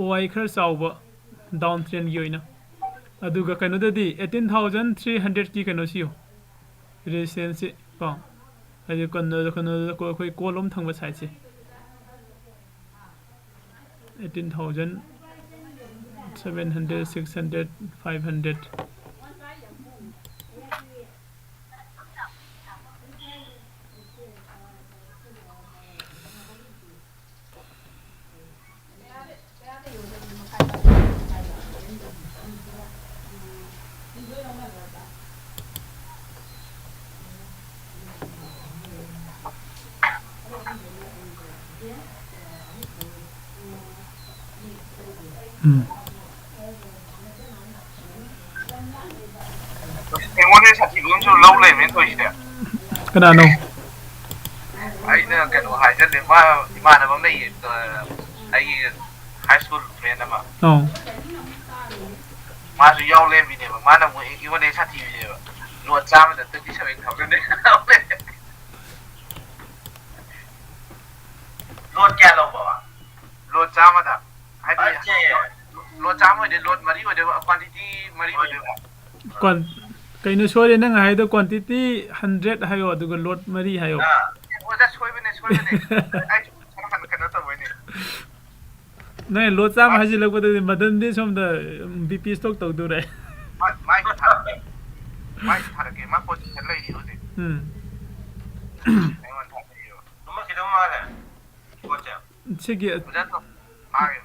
ꯋꯥꯏ ꯈꯔ ꯆꯥꯎꯕ ꯗꯥꯎꯟ ꯇ꯭ꯔꯦꯟꯒꯤ ꯑꯣꯏꯅ꯫ ꯑꯗꯨꯒ ꯀꯩꯅꯣꯗꯗꯤ eighteen thousand three hundredꯀꯤ ꯀꯩꯅꯣꯁꯤ ꯌꯦꯡꯉꯨ, ꯔꯦꯁꯤꯁꯇꯦꯟꯁꯁꯤ ꯀꯣ, ꯍꯥꯏꯗꯤ ꯀꯩꯅꯣꯗ, ꯀꯩꯅꯣꯗ ꯑꯩꯈꯣꯏ ꯀꯣꯜ ꯑꯃ ꯊꯪꯕ ꯁꯥꯏꯠꯁꯦ, eighteen thousand, seven hundred, six hundred, five hundred꯫ ꯎꯝ꯫ ꯑꯩꯉꯣꯟꯗ ꯁꯥꯊꯤꯕ ꯑꯃꯁꯨ ꯂꯧ ꯂꯩꯔꯝꯃꯦ ꯇꯧꯔꯤꯁꯤꯗꯤ꯫ ꯀꯅꯥꯅꯣ? ꯑꯩꯅ ꯀꯩꯅꯣ ꯍꯥꯏꯖꯜꯂꯦ, ꯃꯥ ꯏꯃꯥꯟꯅꯕ ꯑꯃ ꯂꯩꯌꯦ, ꯑ, ꯑꯩꯒꯤ ꯍꯥꯏ ꯁ꯭ꯀꯨꯜ ꯐ꯭ꯔꯦꯟ ꯑꯃ꯫ ꯑꯧ꯫ ꯃꯥꯁꯨ ꯌꯥꯎ ꯂꯩꯔꯝꯃꯤꯅꯦꯕ꯫ ꯃꯥꯅ ꯑꯃꯨꯛ ꯑꯩꯉꯣꯟꯗ ꯍꯦꯛ ꯁꯥꯊꯤꯕꯤꯅꯦꯕ꯫ ꯂꯣꯠ ꯆꯥꯝꯃꯗ twenty seven thousand ꯂꯣꯠ ꯀꯌꯥ ꯂꯧꯕ? ꯂꯣꯠ ꯆꯥꯝꯃꯗ꯫ ꯍꯥꯏꯗꯤ, ꯂꯣꯠ ꯆꯥꯝꯃ ꯑꯣꯏꯗꯤ ꯂꯣꯠ ꯃꯔꯤ ꯑꯣꯏꯗꯣꯏꯕ, ꯀ꯭ꯋꯥꯟꯇꯤꯇꯤ ꯃꯔꯤ ꯑꯣꯏꯗꯣꯏꯕ꯫ ꯀ꯭ꯋꯥꯟ-, ꯀꯩꯅꯣ ꯁꯣꯏꯔꯦ, ꯅꯪ ꯍꯥꯏꯗꯣ ꯀ꯭ꯋꯥꯟꯇꯤꯇꯤ ꯍꯟꯗ꯭ꯔꯦꯠ ꯍꯥꯏꯌꯣ, ꯑꯗꯨꯒ ꯂꯣꯠ ꯃꯔꯤ ꯍꯥꯏꯌꯣ꯫ ꯑꯥ, ꯑꯣꯖꯥ, ꯁꯣꯏꯕꯅꯦ, ꯁꯣꯏꯕꯅꯦ꯫ ꯑꯩꯁꯨ ꯁꯨꯝ ꯍꯟꯅ ꯀꯩꯅꯣ ꯇꯧꯕꯩꯅꯦ꯫ ꯅꯪ ꯂꯣꯠ ꯆꯥꯝꯃ ꯍꯥꯏꯖꯤꯜꯂꯛꯄꯗꯗꯤ ꯃꯗꯟꯗꯤ ꯁꯣꯝꯗ ꯕꯤ ꯄꯤ ꯏꯁꯇꯣꯛ ꯇꯧꯗꯣꯔꯦ꯫ ꯃꯥ-, ꯃꯥꯏꯁꯨ ꯊꯥꯔꯛꯀꯦ꯫ ꯃꯥꯏꯁꯨ ꯊꯥꯔꯛꯀꯦ꯫ ꯃꯥ ꯄꯣꯖꯤꯁꯟ ꯂꯩꯔꯤ ꯍꯧꯖꯤꯛ꯫ ꯎꯝ꯫ ꯑꯩꯉꯣꯟꯗ ꯊꯥꯔꯛꯀꯦ꯫ ꯂꯨꯝꯃꯛꯈꯤꯗꯧ ꯃꯥꯜꯂꯦ꯫ ꯄꯣꯠꯁꯦ꯫ ꯁꯤꯒꯤ ꯑꯣꯖꯥ ꯇꯣ-, ꯃꯥꯒꯤ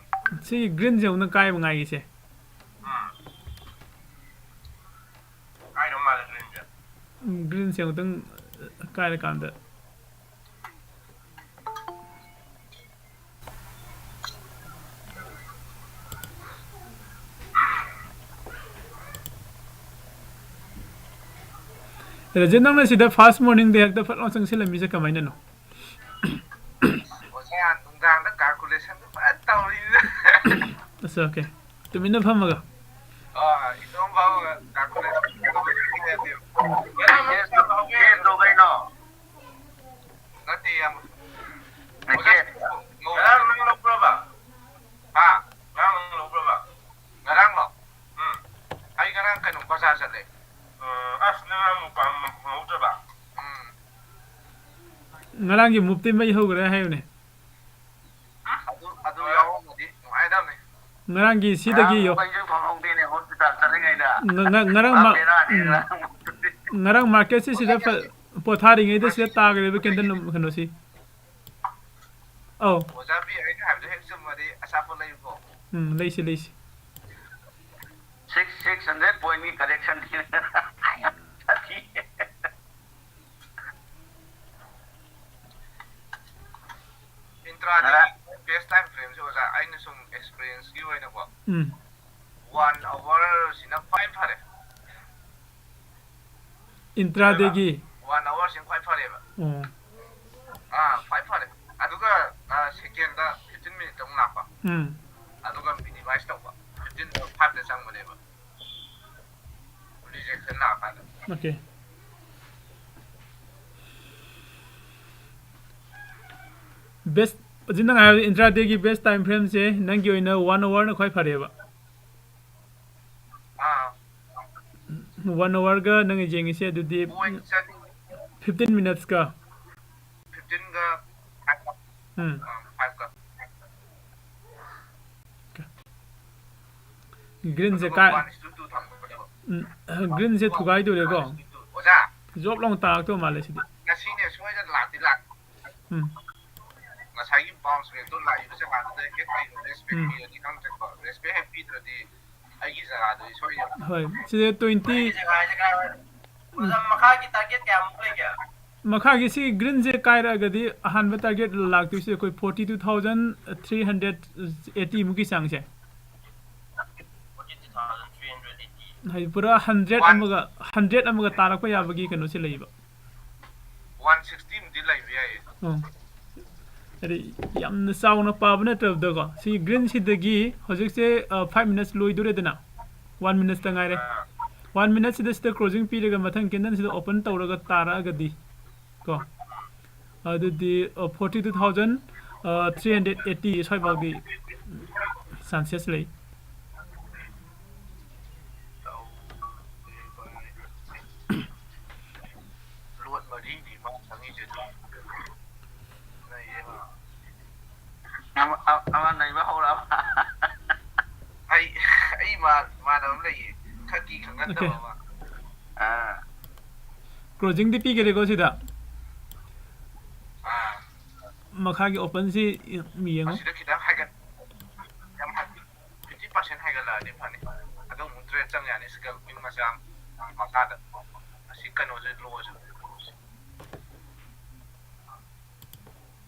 ꯁꯤ ꯒ꯭ꯔꯤꯟꯁꯦ ꯑꯃꯨꯛꯇꯪ ꯀꯥꯏꯕ ꯉꯥꯏꯒꯤꯁꯦ꯫ ꯎꯝ ꯀꯥꯏꯗꯧ ꯃꯥꯜꯂꯦ ꯒ꯭ꯔꯤꯟꯁꯦ꯫ ꯎꯝ, ꯒ꯭ꯔꯤꯟꯁꯦ ꯑꯃꯨꯛꯇꯪ ꯀꯥꯏꯔꯀꯥꯟꯗ꯫ ꯔꯖꯦꯟ, ꯅꯪꯅ ꯁꯤꯗ ꯐꯥꯔꯁ ꯃꯣꯔꯅꯤꯡꯗ ꯍꯦꯛꯇ ꯐꯠ ꯂꯥꯎ ꯆꯪꯁꯤꯜꯂꯝꯃꯤꯁꯦ ꯀꯃꯥꯏꯅꯅꯣ? ꯑꯣꯖꯥ ꯅꯨꯡꯗꯥꯡꯗ ꯀꯥꯜꯀꯨꯂꯦꯁꯟꯗꯨ ꯐꯖꯅ ꯇꯧꯔꯤꯗ꯫ ꯑꯁ, ꯑꯣꯀꯦ, ꯇꯨꯃꯤꯟꯅ ꯐꯝꯃꯒ꯫ ꯑꯥ ꯏꯇꯣꯝ ꯐꯥꯎꯕ ꯀꯥꯜꯀꯨꯂꯦꯁꯟ ꯇꯧꯕ ꯌꯥꯗꯦꯕ꯫ ꯉꯔꯥꯡ ꯅꯪ ꯀꯩꯅꯣ ꯅꯠꯇꯦ ꯏꯌꯥꯝꯕ꯫ ꯑꯣꯖꯥ ꯉꯔꯥꯡ ꯅꯪ ꯂꯧꯕ꯭ꯔꯕ? ꯍꯥ? ꯉꯔꯥꯡ ꯅꯪ ꯂꯧꯕ꯭ꯔꯕ? ꯉꯔꯥꯡꯂꯣ? ꯎꯝ ꯑꯩ ꯉꯔꯥꯡ ꯀꯩꯅꯣ ꯕꯖꯥꯔ ꯆꯠꯂꯦ꯫ ꯑꯁ ꯅꯪ ꯉꯔꯥꯡ ꯃꯨꯛꯕꯥꯡ ꯐꯪꯍꯧꯗ꯭ꯔꯕ? ꯎꯝ ꯉꯔꯥꯡꯒꯤ ꯃꯨꯞꯇꯤ ꯃꯩ ꯍꯧꯈ꯭ꯔꯦ ꯍꯥꯏꯌꯨꯅꯦ꯫ ꯑꯗꯨ ꯑꯗꯨ ꯌꯥꯎꯔꯝꯃꯗꯤ ꯅꯨꯡꯉꯥꯏꯗꯕꯅꯤ꯫ ꯉꯔꯥꯡꯒꯤ ꯁꯤꯗꯒꯤ ꯌꯧ- ꯑꯩꯁꯨ ꯐꯪꯍꯧꯗꯦꯅꯦ ꯍꯣꯁꯄꯤꯇꯥꯜ ꯆꯠꯂꯤꯉꯩꯗ꯫ ꯉ- ꯉ- ꯉꯔꯥꯡ ꯃꯥ- ꯎꯝ, ꯉꯔꯥꯡ ꯃꯥꯔꯀꯦꯠꯁꯤ ꯁꯤꯗ ꯐ- ꯄꯣꯊꯥꯔꯤꯉꯩꯗ ꯁꯤꯗ ꯇꯥꯈ꯭ꯔꯦꯕ ꯀꯦꯟꯗꯜ ꯀꯩꯅꯣꯁꯤ꯫ ꯑꯧ꯫ ꯑꯣꯖꯥ ꯕꯤ ꯑꯩꯅ ꯍꯥꯏꯕꯗꯣ ꯍꯦꯛ ꯆꯨꯝꯃꯗꯤ ꯑꯆꯥꯄꯣꯠ ꯂꯩꯌꯨꯀꯣ꯫ ꯎꯝ, ꯂꯩꯁꯤ, ꯂꯩꯁꯤ꯫ Six six hundred point ꯒꯤ correction ꯊꯤꯔꯦ꯫ Intraday ꯒꯤ best time frame ꯁꯦ ꯑꯣꯖꯥ ꯑꯩꯅ ꯁꯨꯝ experience ꯀꯤ ꯑꯣꯏꯅꯀꯣ꯫ ꯎꯝ꯫ One hour ꯁꯤꯅ ꯈ꯭ꯋꯥꯏ ꯐꯔꯦ꯫ Intraday ꯒꯤ꯫ One hour ꯁꯤꯅ ꯈ꯭ꯋꯥꯏ ꯐꯔꯦꯕ꯫ ꯑꯣ꯫ ꯑꯥ ꯈ꯭ꯋꯥꯏ ꯐꯔꯦ꯫ ꯑꯗꯨꯒ ꯑꯥ, second ꯗ fifteen minute ꯑꯃꯨꯛ ꯂꯥꯛꯄ꯫ ꯎꯝ꯫ ꯑꯗꯨꯒ minimize ꯇꯧꯕ꯫ Fifteen ꯗ five ꯗ ꯆꯪꯕꯅꯦꯕ꯫ Rejection ꯂꯥꯛꯑꯀꯥꯟꯗ꯫ ꯑꯣꯀꯦ꯫ Best, ꯍꯧꯖꯤꯛ ꯅꯪ ꯍꯥꯏꯕ intraday ꯒꯤ best time frame ꯁꯦ ꯅꯪꯒꯤ ꯑꯣꯏꯅ one hour ꯅ ꯈ꯭ꯋꯥꯏ ꯐꯔꯦꯕ꯫ ꯑꯥ꯫ One hour ꯒ ꯅꯪꯅ ꯌꯦꯡꯉꯤꯁꯦ ꯑꯗꯨꯗꯤ Point ꯆꯅꯤ꯫ Fifteen minutes ꯀ꯫ Fifteen ꯒ five ꯀ꯫ ꯎꯝ꯫ ꯑꯥ, five ꯀ꯫ Green ꯁꯦ ꯑꯗꯨꯒ ꯀꯥꯏ? One is to two ꯊꯝꯕꯅꯦꯕ꯫ ꯎꯝ, green ꯁꯦ ꯊꯨꯒꯥꯏꯗꯣꯔꯦꯀꯣ꯫ One is to two꯫ ꯑꯣꯖꯥ꯫ ꯖꯣꯞ ꯂꯥꯎꯅ ꯇꯥꯔꯛꯇꯧ ꯃꯥꯜꯂꯦ ꯁꯤꯗꯤ꯫ ꯉꯁꯤꯅꯦ ꯁꯣꯏꯗꯅ ꯂꯥꯛꯇꯤ ꯂꯥꯛ꯫ ꯎꯝ꯫ ꯉꯁꯥꯏꯒꯤ bounce ꯔꯦꯁꯄꯦꯛꯇꯣ ꯂꯥꯛꯏꯕ ꯖꯒꯥꯗꯨꯗ ꯍꯦꯛ ꯂꯩꯔꯣ, ꯔꯦꯁꯄꯦꯛ ꯎꯝ꯫ ꯄꯤꯔꯗꯤ ꯈꯪꯗ꯭ꯔꯦꯀꯣ, ꯔꯦꯁꯄꯦꯛ ꯍꯦꯛ ꯄꯤꯗ꯭ꯔꯗꯤ ꯑꯩꯒꯤ ꯖꯒꯥꯗꯨꯗꯤ ꯁꯣꯏꯅꯦꯕ꯫ ꯍꯣꯏ, ꯁꯤꯗ ꯇ꯭ꯋꯦꯟꯇꯤ꯫ ꯑꯩꯒꯤ ꯖꯒꯥꯁꯦ ꯀꯥꯏ-, ꯑꯣꯖꯥ, ꯃꯈꯥꯒꯤ ꯇꯥꯔꯒꯦꯠ ꯀꯌꯥꯃꯨꯛ ꯂꯩꯒꯦ? ꯃꯈꯥꯒꯤ ꯁꯤ ꯒ꯭ꯔꯤꯟꯁꯦ ꯀꯥꯏꯔꯛꯑꯒꯗꯤ ꯑꯍꯥꯟꯕ ꯇꯥꯔꯒꯦꯠ ꯂꯥꯛꯇꯣꯏꯁꯦ ꯑꯩꯈꯣꯏ forty two thousand three hundred ꯑꯩꯠꯇꯤꯃꯨꯛꯀꯤ ꯆꯥꯡꯁꯦ꯫ Forty two thousand three hundred eighty. ꯍꯥꯏꯗꯤ ꯄꯨꯔꯥ ꯍꯟꯗ꯭ꯔꯦꯠ ꯑꯃꯒ, ꯍꯟꯗ꯭ꯔꯦꯠ ꯑꯃꯒ ꯇꯥꯔꯛꯄ ꯌꯥꯕꯒꯤ ꯀꯩꯅꯣꯁꯦ ꯂꯩꯌꯦꯕ꯫ ꯋꯥꯟ ꯁꯤꯛꯁꯇꯤꯃꯨꯛꯇꯤ ꯂꯩꯕ ꯌꯥꯏꯌꯦ꯫ ꯑꯣ꯫ ꯍꯥꯏꯗꯤ ꯌꯥꯝꯅ ꯆꯥꯎꯅ ꯄꯥꯕ ꯅꯠꯇ꯭ꯔꯕꯗꯀꯣ, ꯁꯤ ꯒ꯭ꯔꯤꯟꯁꯤꯗꯒꯤ ꯍꯧꯖꯤꯛꯁꯦ, ꯑ, ꯐꯥꯏꯚ ꯃꯤꯅꯠꯁ ꯂꯣꯏꯗꯣꯔꯦꯗꯅ, ꯋꯥꯟ ꯃꯤꯅꯠꯁꯇ ꯉꯥꯏꯔꯦ꯫ ꯑꯥ꯫ ꯋꯥꯟ ꯃꯤꯅꯠꯁꯤꯗ ꯁꯤꯗ ꯀ꯭ꯂꯣꯖꯤꯡ ꯄꯤꯔꯒ ꯃꯊꯪ ꯀꯦꯟꯗꯜꯁꯤꯗ ꯑꯣꯄꯟ ꯇꯧꯔꯒ ꯇꯥꯔꯛꯑꯒꯗꯤ ꯀꯣ, ꯑꯗꯨꯗꯤ, ꯑ, forty two thousand three hundred eighty ꯁ꯭ꯋꯥꯏꯐꯥꯎꯗꯤ ꯆꯥꯟꯁꯦꯁ ꯂꯩ꯫ ꯇꯧꯔꯤꯕ ꯂꯣꯠ ꯃꯔꯤꯅꯤ ꯃꯥ ꯆꯪꯉꯤꯁꯦ ꯑꯗꯨꯝ꯫ ꯅꯩꯌꯦ ꯃꯥ꯫ ꯑꯃ, ꯑ-, ꯑꯃ ꯅꯩꯕ ꯍꯧꯔꯛꯑꯕ꯫ ꯑꯩ, ꯑꯩ ꯏꯃꯥ-, ꯏꯃꯥꯟꯅꯕ ꯑꯃ ꯂꯩꯌꯦ꯫ ꯈꯛꯀꯤ ꯈꯪꯍꯟꯗꯕ ꯑꯣꯀꯦ꯫ ꯑꯃ꯫ ꯑꯥ꯫ ꯀ꯭ꯂꯣꯖꯤꯡꯗꯤ ꯄꯤꯒꯦꯔꯦꯀꯣ ꯁꯤꯗ꯫ ꯑꯥ꯫ ꯃꯈꯥꯒꯤ ꯑꯣꯄꯟꯁꯤ ꯌꯦꯡꯉꯣ꯫ ꯑꯁꯤꯗ ꯈꯤꯇꯪ ꯍꯥꯏꯒꯠ-, ꯌꯥꯝ ꯍꯥꯏ-, ꯐꯤꯐꯇꯤ ꯄꯥꯔꯁꯦꯟ ꯍꯥꯏꯒꯠꯂꯛꯑꯗꯤ ꯐꯅꯤ꯫ ꯑꯗꯨ ꯑꯃꯨꯛ ꯇ꯭ꯔꯦꯠ ꯆꯪ ꯌꯥꯅꯤ ꯁ꯭ꯀꯦꯜꯄꯤꯡ ꯃꯆꯥ ꯑꯃ ꯃꯈꯥꯗ꯫ ꯑꯁꯤ ꯀꯩꯅꯣꯁꯦ ꯂꯣꯁꯦ꯫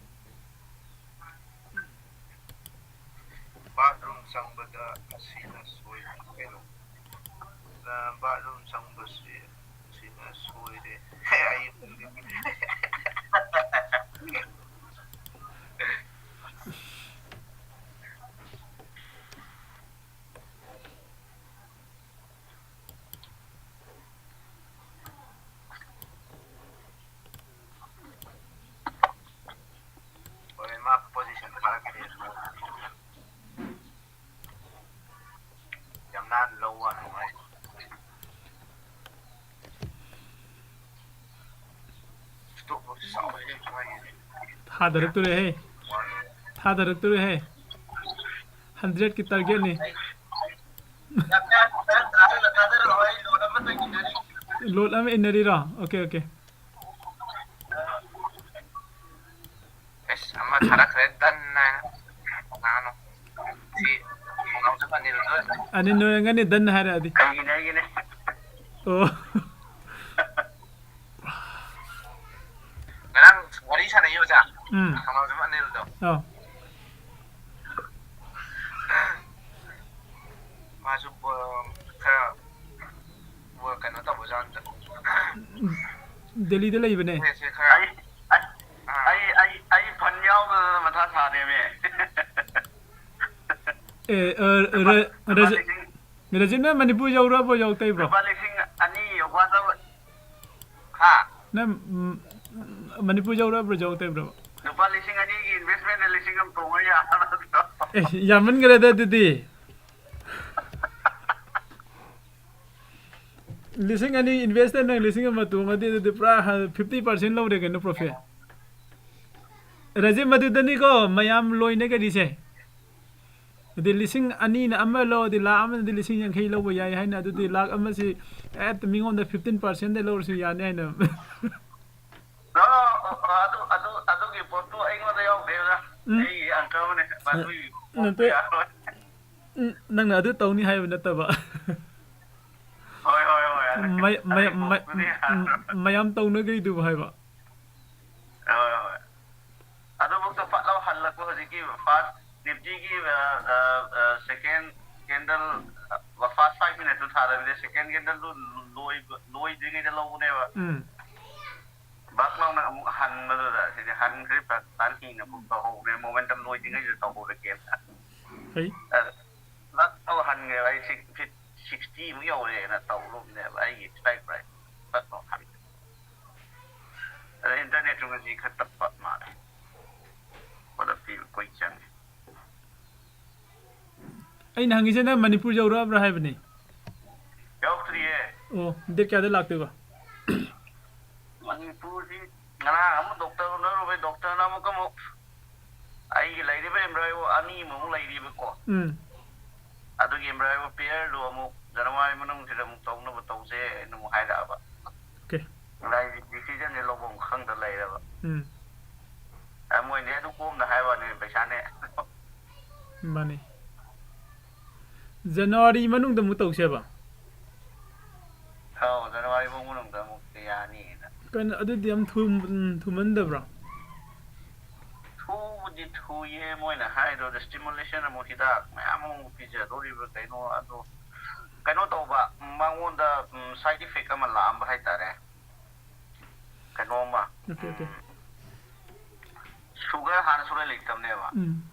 ꯕꯥꯠꯔꯨꯝ ꯆꯪꯕꯗ ꯑꯁꯤꯅ ꯁꯣꯏ ꯀꯩꯅꯣ? ꯕꯥꯠꯔꯨꯝ ꯆꯪꯕꯁꯤ ꯑꯁꯤꯅ ꯁꯣꯏꯔꯦ꯫ ꯑꯩ ꯍꯣꯔꯦꯟ ꯃꯥ ꯄꯣꯖꯤꯁꯟ ꯊꯥꯔꯛꯀꯅꯤ꯫ ꯌꯥꯝ ꯅꯥꯟꯅ ꯂꯧ ꯋꯥꯅꯤ ꯃꯥꯏ꯫ ꯏꯁꯇꯣꯞ ꯂꯣꯁ ꯆꯥꯎꯋꯦꯍꯦ ꯃꯥꯏꯁꯤꯗꯤ꯫ ꯊꯥꯗꯔꯛꯇꯣꯔꯦꯍꯦ꯫ ꯊꯥꯗꯔꯛꯇꯣꯔꯦꯍꯦ꯫ ꯍꯟꯗ꯭ꯔꯦꯠꯀꯤ ꯇꯥꯔꯒꯦꯠꯅꯤ꯫ ꯂꯣꯠ ꯑꯃ ꯏꯟꯅꯔꯤꯔꯣ? Okay, okay. ꯑꯁ, ꯑꯃ ꯊꯥꯔꯛꯈ꯭ꯔꯦ, ꯗꯟ ꯑꯅꯤꯜ ꯑꯣꯏꯔꯝꯒꯅꯤ, done ꯍꯥꯏꯔꯛꯑꯗꯤ꯫ ꯑꯩꯒꯤꯅꯦ ꯑꯩꯒꯤꯅꯦ꯫ ꯑꯣ꯫ ꯉꯔꯥꯡ ꯋꯥꯔꯤ ꯁꯥꯟꯅꯩ ꯑꯣꯖꯥ꯫ ꯎꯝ꯫ ꯈꯪꯍꯧꯗꯕ ꯑꯅꯤꯜꯗꯣ꯫ ꯑꯥ꯫ ꯃꯥꯁꯨ ꯕꯣ-, ꯈꯔ ꯕꯣ-, ꯀꯩꯅꯣ ꯇꯧꯕꯖꯥꯠꯅꯤꯗ꯫ ꯗꯦꯜꯂꯤꯗ ꯂꯩꯕꯅꯦ꯫ ꯃꯦꯁꯦ ꯈꯔ ꯑꯩ ꯑꯩ ꯑꯩ ꯑꯩ ꯐꯟ ꯌꯥꯎꯗꯗꯅ ꯃꯊꯥ ꯁꯥꯔꯦꯃꯦ꯫ ꯑꯦ, ꯑ, ꯔ-, ꯂꯨꯄꯥ ꯔꯖ-, ꯂꯤꯁꯤꯡ ꯔꯖꯤꯠ, ꯅꯪ ꯃꯅꯤꯄꯨꯔ ꯌꯧꯔꯕꯣ, ꯌꯧꯔꯛꯇ꯭ꯔꯤꯕ꯭ꯔꯣ? ꯂꯨꯄꯥ ꯂꯤꯁꯤꯡ ꯑꯅꯤ ꯌꯧꯐꯥꯠꯇꯕ꯫ ꯍꯥ? ꯅꯪ, ꯎꯝ, ꯃꯅꯤꯄꯨꯔ ꯌꯧꯔꯕ꯭ꯔꯣ, ꯌꯧꯔꯛꯇ꯭ꯔꯤꯕ꯭ꯔꯣ? ꯂꯨꯄꯥ ꯂꯤꯁꯤꯡ ꯑꯅꯤꯒꯤ investment ꯂꯤꯁꯤꯡ ꯑꯃ ꯇꯣꯡꯉ ꯌꯥꯔ ꯅꯠꯇ꯭ꯔꯣ? ꯑꯦ, ꯌꯥꯝꯃꯟꯈ꯭ꯔꯦꯗ ꯑꯗꯨꯗꯤ꯫ ꯂꯤꯁꯤꯡ ꯑꯅꯤ invest ꯅꯪ ꯂꯤꯁꯤꯡ ꯑꯃ ꯇꯣꯡꯉꯗꯤ ꯑꯗꯨꯗꯤ ꯄꯨꯔꯥ fifty percent ꯂꯧꯔꯦ ꯀꯩꯅꯣ profit꯫ ꯔꯖꯤꯠ, ꯃꯗꯨꯗꯅꯤꯀꯣ ꯃꯌꯥꯝ ꯂꯣꯏꯅꯒꯔꯤꯁꯦ꯫ ꯑꯗꯨꯗꯤ ꯂꯤꯁꯤꯡ ꯑꯅꯤꯅ ꯑꯃ ꯂꯧꯔꯗꯤ ꯂꯥꯛ ꯑꯃꯅꯗꯤ ꯂꯤꯁꯤꯡ ꯌꯥꯡꯈꯩ ꯂꯧꯕ ꯌꯥꯏ ꯍꯥꯏꯅ, ꯑꯗꯨꯗꯤ ꯂꯥꯛ ꯑꯃꯁꯤ ꯍꯦꯛꯇ ꯃꯤꯉꯣꯟꯗ fifteen percent ꯗ ꯂꯧꯔꯁꯨ ꯌꯥꯅꯤ ꯍꯥꯏꯅ꯫ ꯑꯣ, ꯑꯣ, ꯑꯗꯨ, ꯑꯗꯨ, ꯑꯗꯨꯒꯤ ꯄꯣꯠꯇꯨ ꯑꯩꯉꯣꯟꯗ ꯌꯥꯎꯗꯦ ꯑꯣꯖꯥ꯫ ꯎꯝ꯫ ꯑꯩ uncle ꯅꯦ, ꯅ-, ꯑꯗꯨꯒꯤ ꯅꯠꯇꯦ꯫ ꯄꯣꯠꯇꯨ ꯌꯥꯔꯣꯏ꯫ ꯎꯝ, ꯅꯪꯅ ꯑꯗꯨ ꯇꯧꯅꯤ ꯍꯥꯏꯕ ꯅꯠꯇꯕ꯫ ꯍꯣꯏ, ꯍꯣꯏ, ꯍꯣꯏ, ꯑꯗꯨ, ꯃꯩ-, ꯃꯩ-, ꯑꯗꯨꯒꯤ ꯃꯩ-, ꯄꯣꯠꯇꯨꯗꯤ ꯌꯥꯔꯣꯏ꯫ ꯃꯌꯥꯝ ꯇꯧꯅꯈ꯭ꯔꯤꯗꯨꯕꯨ ꯍꯥꯏꯕ꯫ ꯍꯣꯏ, ꯍꯣꯏ꯫ ꯑꯗꯨꯐꯥꯎꯗ ꯐꯠ ꯂꯥꯎ ꯍꯜꯂꯛꯄ ꯍꯧꯖꯤꯛꯀꯤ first Nifty ꯒꯤ, ꯑ, ꯑ, ꯑ, second candle, ꯑ, first five minute ꯇꯨ ꯊꯥꯗꯕꯤꯗ second candle ꯗꯨ ꯂꯣꯏꯕ, ꯂꯣꯏꯗ꯭ꯔꯤꯉꯩꯗ ꯂꯧꯕꯅꯦꯕ꯫ ꯎꯝ꯫ ꯕꯛ ꯂꯥꯎꯅ ꯑꯃꯨꯛ ꯍꯟꯕꯗꯨꯗ ꯁꯤꯗꯤ ꯍꯟꯈ꯭ꯔꯦ, ꯐꯔꯛ ꯇꯥꯔꯦ, ꯍꯤꯡꯅ ꯑꯃꯨꯛ ꯇꯧꯍꯧꯕꯅꯦ, momentum ꯂꯣꯏꯗ꯭ꯔꯤꯉꯩꯗ ꯇꯧꯍꯧꯔꯒꯦꯅ꯫ ꯐꯩ꯫ ꯑꯗ ꯕꯛ ꯂꯥꯎ ꯍꯟꯈ꯭ꯔꯦꯕ, ꯑꯩ six, feet sixty ꯃꯨꯛ ꯌꯧꯔꯦꯅ ꯇꯧꯔꯨꯕꯅꯦꯕ, ꯑꯩꯒꯤ strike price ꯕꯛ ꯂꯥꯎ ꯍꯟꯈ꯭ꯔꯦ꯫ ꯑꯗ internet ꯁꯨ ꯉꯁꯤ ꯈꯔ ꯇꯞꯄ ꯃꯥꯜꯂꯦ꯫ ꯄꯣꯂꯞ ꯄꯤꯕ ꯀꯨꯏ ꯆꯪꯉꯦ꯫ ꯑꯩꯅ ꯍꯪꯉꯤꯁꯦ ꯅꯪ ꯃꯅꯤꯄꯨꯔ ꯌꯧꯔꯛꯑꯕ꯭ꯔꯥ ꯍꯥꯏꯕꯅꯤ꯫ ꯌꯧꯔꯛꯇ꯭ꯔꯤꯌꯦ꯫ ꯑꯣ, date ꯀꯌꯥꯗ ꯂꯥꯛꯇꯣꯏꯕ? ꯃꯅꯤꯄꯨꯔꯁꯤ ꯉꯔꯥꯡ ꯑꯃꯨꯛ doctor ꯎꯅꯔꯨꯕꯩ, doctor ꯅ ꯑꯃꯨꯛꯀ ꯑꯃꯨꯛ ꯑꯩꯒꯤ ꯂꯩꯔꯤꯕ embryo ꯑꯅꯤꯃꯨꯛ ꯂꯩꯔꯤꯕꯀꯣ꯫ ꯎꯝ꯫ ꯑꯗꯨꯒꯤ embryo pair ꯗꯨ ꯑꯃꯨꯛ January ꯃꯅꯨꯡꯁꯤꯗ ꯑꯃꯨꯛ ꯇꯧꯅꯕ ꯇꯧꯁꯦ ꯍꯥꯏꯅ ꯑꯃꯨꯛ ꯍꯥꯏꯔꯛꯑꯕ꯫ Okay꯫ ꯑꯗ ꯑꯩꯗꯤ decision ꯁꯦ ꯂꯧꯐꯝ ꯈꯪꯗ ꯂꯩꯔꯕ꯫ ꯎꯝ꯫ ꯑ, ꯃꯣꯏꯗꯤ ꯑꯗꯨ ꯀꯣꯝꯅ ꯍꯥꯏꯕ ꯋꯥꯅꯤ, ꯄꯩꯁꯥꯅꯦ꯫ ꯃꯥꯅꯤ꯫ ꯖꯅꯋꯥꯔꯤ ꯃꯅꯨꯡꯗ ꯑꯃꯨꯛ ꯇꯧꯁꯦꯕ? ꯑꯧ, ꯖꯅꯋꯥꯔꯤ ꯐꯥꯎ ꯃꯅꯨꯡꯗ ꯑꯃꯨꯛ ꯌꯥꯅꯤꯅ꯫ ꯀꯩꯅꯣ, ꯑꯗꯨꯗꯤ ꯌꯥꯝ ꯊꯨ-, ꯎꯝ, ꯊꯨꯃꯟꯗꯕ꯭ꯔꯣ? ꯊꯨꯕꯨꯗꯤ ꯊꯨꯏꯌꯦ, ꯃꯣꯏꯅ ꯍꯥꯏꯗꯣ stimulation ꯑꯃꯨꯛ ꯍꯤꯗꯥꯛ ꯃꯌꯥꯝ ꯑꯃꯨꯛ ꯄꯤꯖꯗꯣꯔꯤꯕ꯭ꯔꯥ ꯀꯩꯅꯣ, ꯑꯗꯣ ꯀꯩꯅꯣ ꯇꯧꯕ, ꯃꯉꯣꯟꯗ side effect ꯑꯃ ꯂꯥꯛꯑꯝꯕ ꯍꯥꯏꯇꯥꯔꯦ꯫ ꯀꯩꯅꯣꯝꯃ Okay, okay. ꯁꯨꯒꯔ ꯍꯥꯟꯅ ꯁꯨꯡꯂꯩ ꯂꯩꯇꯕꯅꯦꯕ꯫ ꯎꯝ.